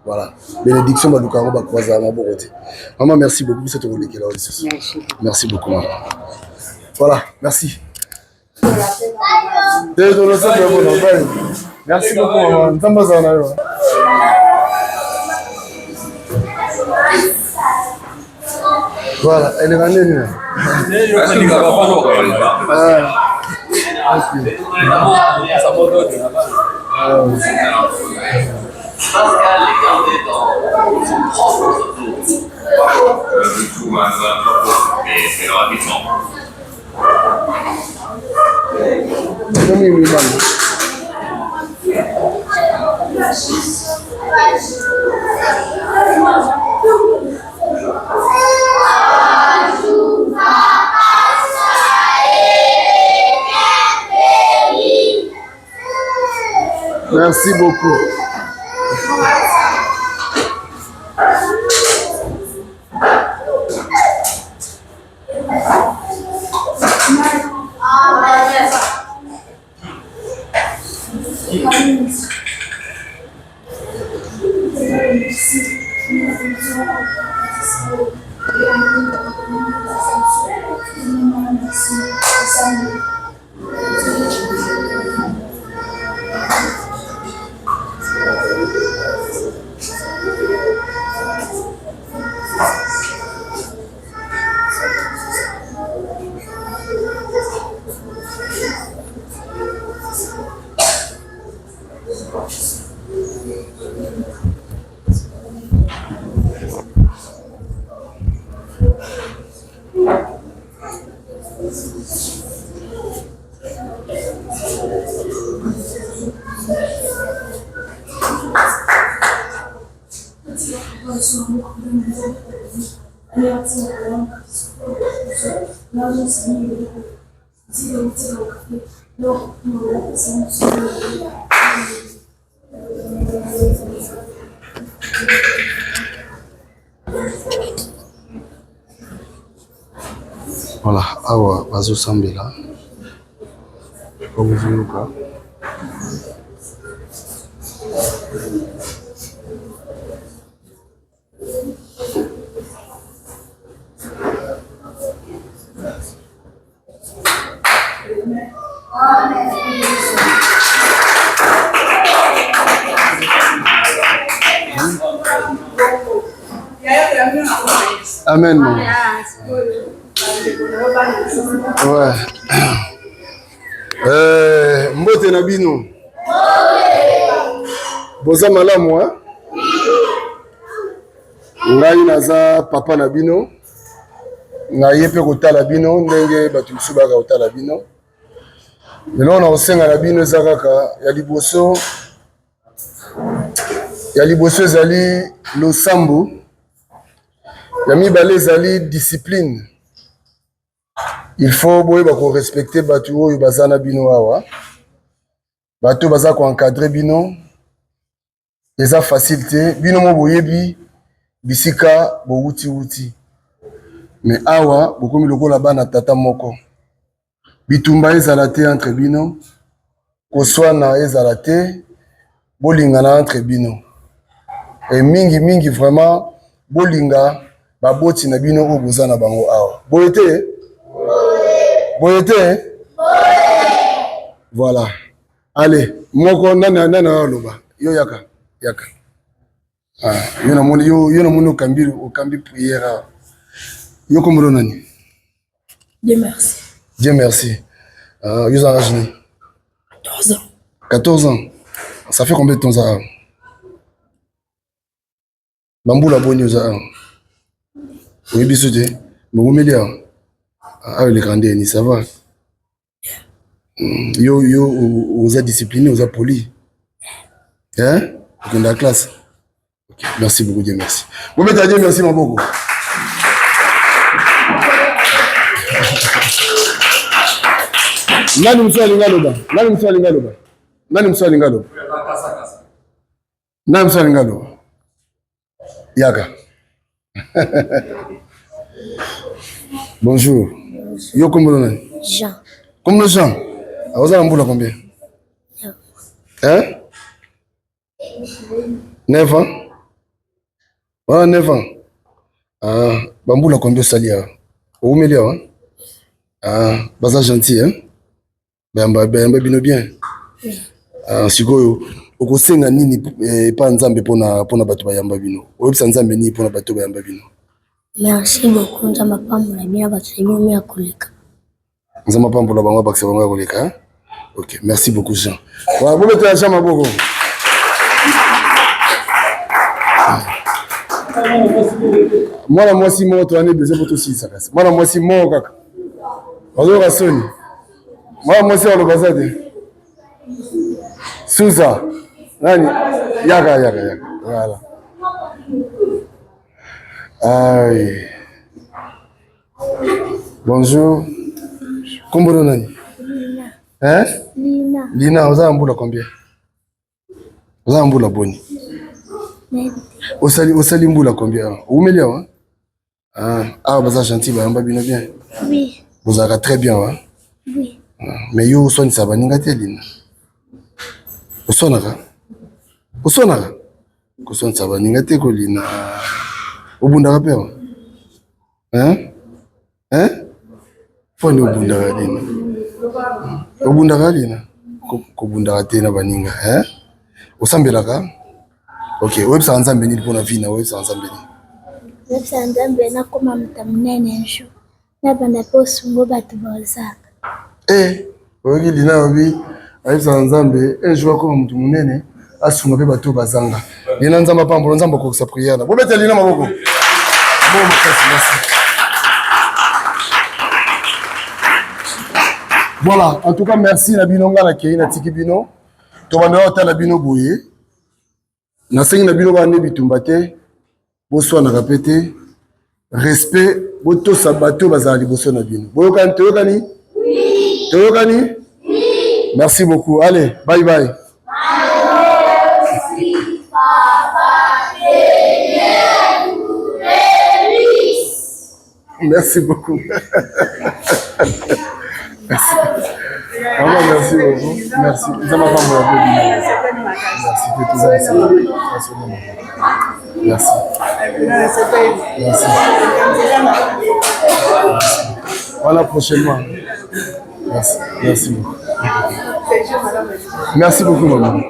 Voilà. Bénédiction baluka yango bakroisaka maboko te. Maman merci beaucoup biso tokolekela yo lisusu. Merci beaucoup maman. Voilà, merci. Te tolosaka yango na bye. Merci beaucoup maman. Nzambe azala na yo. Voilà, eleka nini na? Ah, ok. Ah. Merci beaucoup. Voilà, awa bazosambela bakozoyoka Amen. Maman. Ouais. Euh, mbote na bino. Boza malamu hein? Ngai naza papa na bino. Naye mpe kotala bino ndenge bato mosusu bayaka kotala bino. Eloko na kosenga na bino eza kaka ya liboso ya liboso ezali losambo, ya mibale ezali discipline. Il faut boyeba ko respecter bato oyo baza na bino awa, bato oyo baza ko encadrer bino. Eza facile te, bino mo boyebi bisika bowuti wuti, mais awa bokomi lokola bana tata moko. Bitumba ezala te entre bino, koswana ezala te, bolingana entre bino. Et mingi mingi vraiment bolinga baboti na bino oyo boza na bango awa. Boye te? Boye te? Voilà. Allez, moko nani nani aloba? Yo yaka, yaka. Ah, yo namoni yo yo namoni okambi okambi prière awa. Yo kombo nani? Dieu merci. Dieu merci. Ah, yo za âge nini? 14 ans. 14 ans. Ça fait combien de temps oza awa? Bambula boni oza awa? Oyebi biso te? Bowumeli awa? Awa eleka ndeni, ça va? Yo yo oza discipliné, oza poli. Hein? Okenda classe. Okay. Merci beaucoup, Dieu merci. Bobeta Dieu merci maboko. Nani mosusu alingi aloba? Nani mosusu alingi aloba? Nani mosusu alingi aloba? Nani mosusu alingi aloba? Yaka. Bonjour. Yo kombo nani? Jean. Kombo Jean. Oza na mbula combien? Hein? 9 ans? Wana 9 ans. Ah, bambula combien osali awa? Oumeli awa? Ah, baza gentil hein? Bayamba bayamba bino bien. Ah, sikoyo okosenga nini eh, epa Nzambe pona pona bato bayamba bino? Oyebisa Nzambe nini pona bato bayamba bino? Merci beaucoup Nzambe apambola bino bato na bino ya koleka. Nzambe apambola bango abakisa bango ya koleka. Hein? Ok, merci beaucoup Jean. Voilà, bobetela Jean maboko. Mwana mwasi moko toyani besoin po tosilisa kasi. Mwana mwasi moko kaka. Bazoyoka soni. Mwana mwasi aloba za te. Suza. Nani? Yaka yaka yaka. Voilà. Aïe. Bonjour. Kombo na nani? Lina. Hein? Lina. Lina, oza na mbula combien? Oza na mbula boni? Osali osali mbula combien? Oumeli awa? Ah, awa baza gentil bayamba bino bien. Oui. Bozalaka très bien hein? Oui. Ah, mais yo oswanisa baninga te Lina. Oswanaka? Oswanaka? Koswanisa baninga te kolina. Obundaka pe awa? Hein? Hein? Mpo nini obundaka Lina? Obundaka Lina? Kobundaka te na baninga, hein? Osambelaka? Ok, oyebisaka Nzambe nini mpo na vie na oyebisaka Nzambe nini? Oyebisaka Nzambe nakoma moto monene un jour. Nabanda mpe osungo bato bazanga. Eh, oyoki Lina alobi ayebisaka Nzambe un jour akoma moto monene asunga mpe bato bazanga. Lina Nzambe apambola, Nzambe akokisa prière na. Bobeta Lina maboko. Maboko makasi, merci. Voilà, en tout cas merci na bino nga nakei natiki bino. Tobanda otala bino boye. Nasengi na bino bana bitumba te, boswanaka pe te, respect, botosa bato bazala liboso na bino. Boyokani, toyokani? Toyokani? Merci beaucoup. Allez, bye bye. Merci beaucoup. merci. Vraiment, merci beaucoup. Merci. Nous avons pas Merci. Merci. Merci. Voilà prochainement. Merci. Merci beaucoup. Merci beaucoup, maman.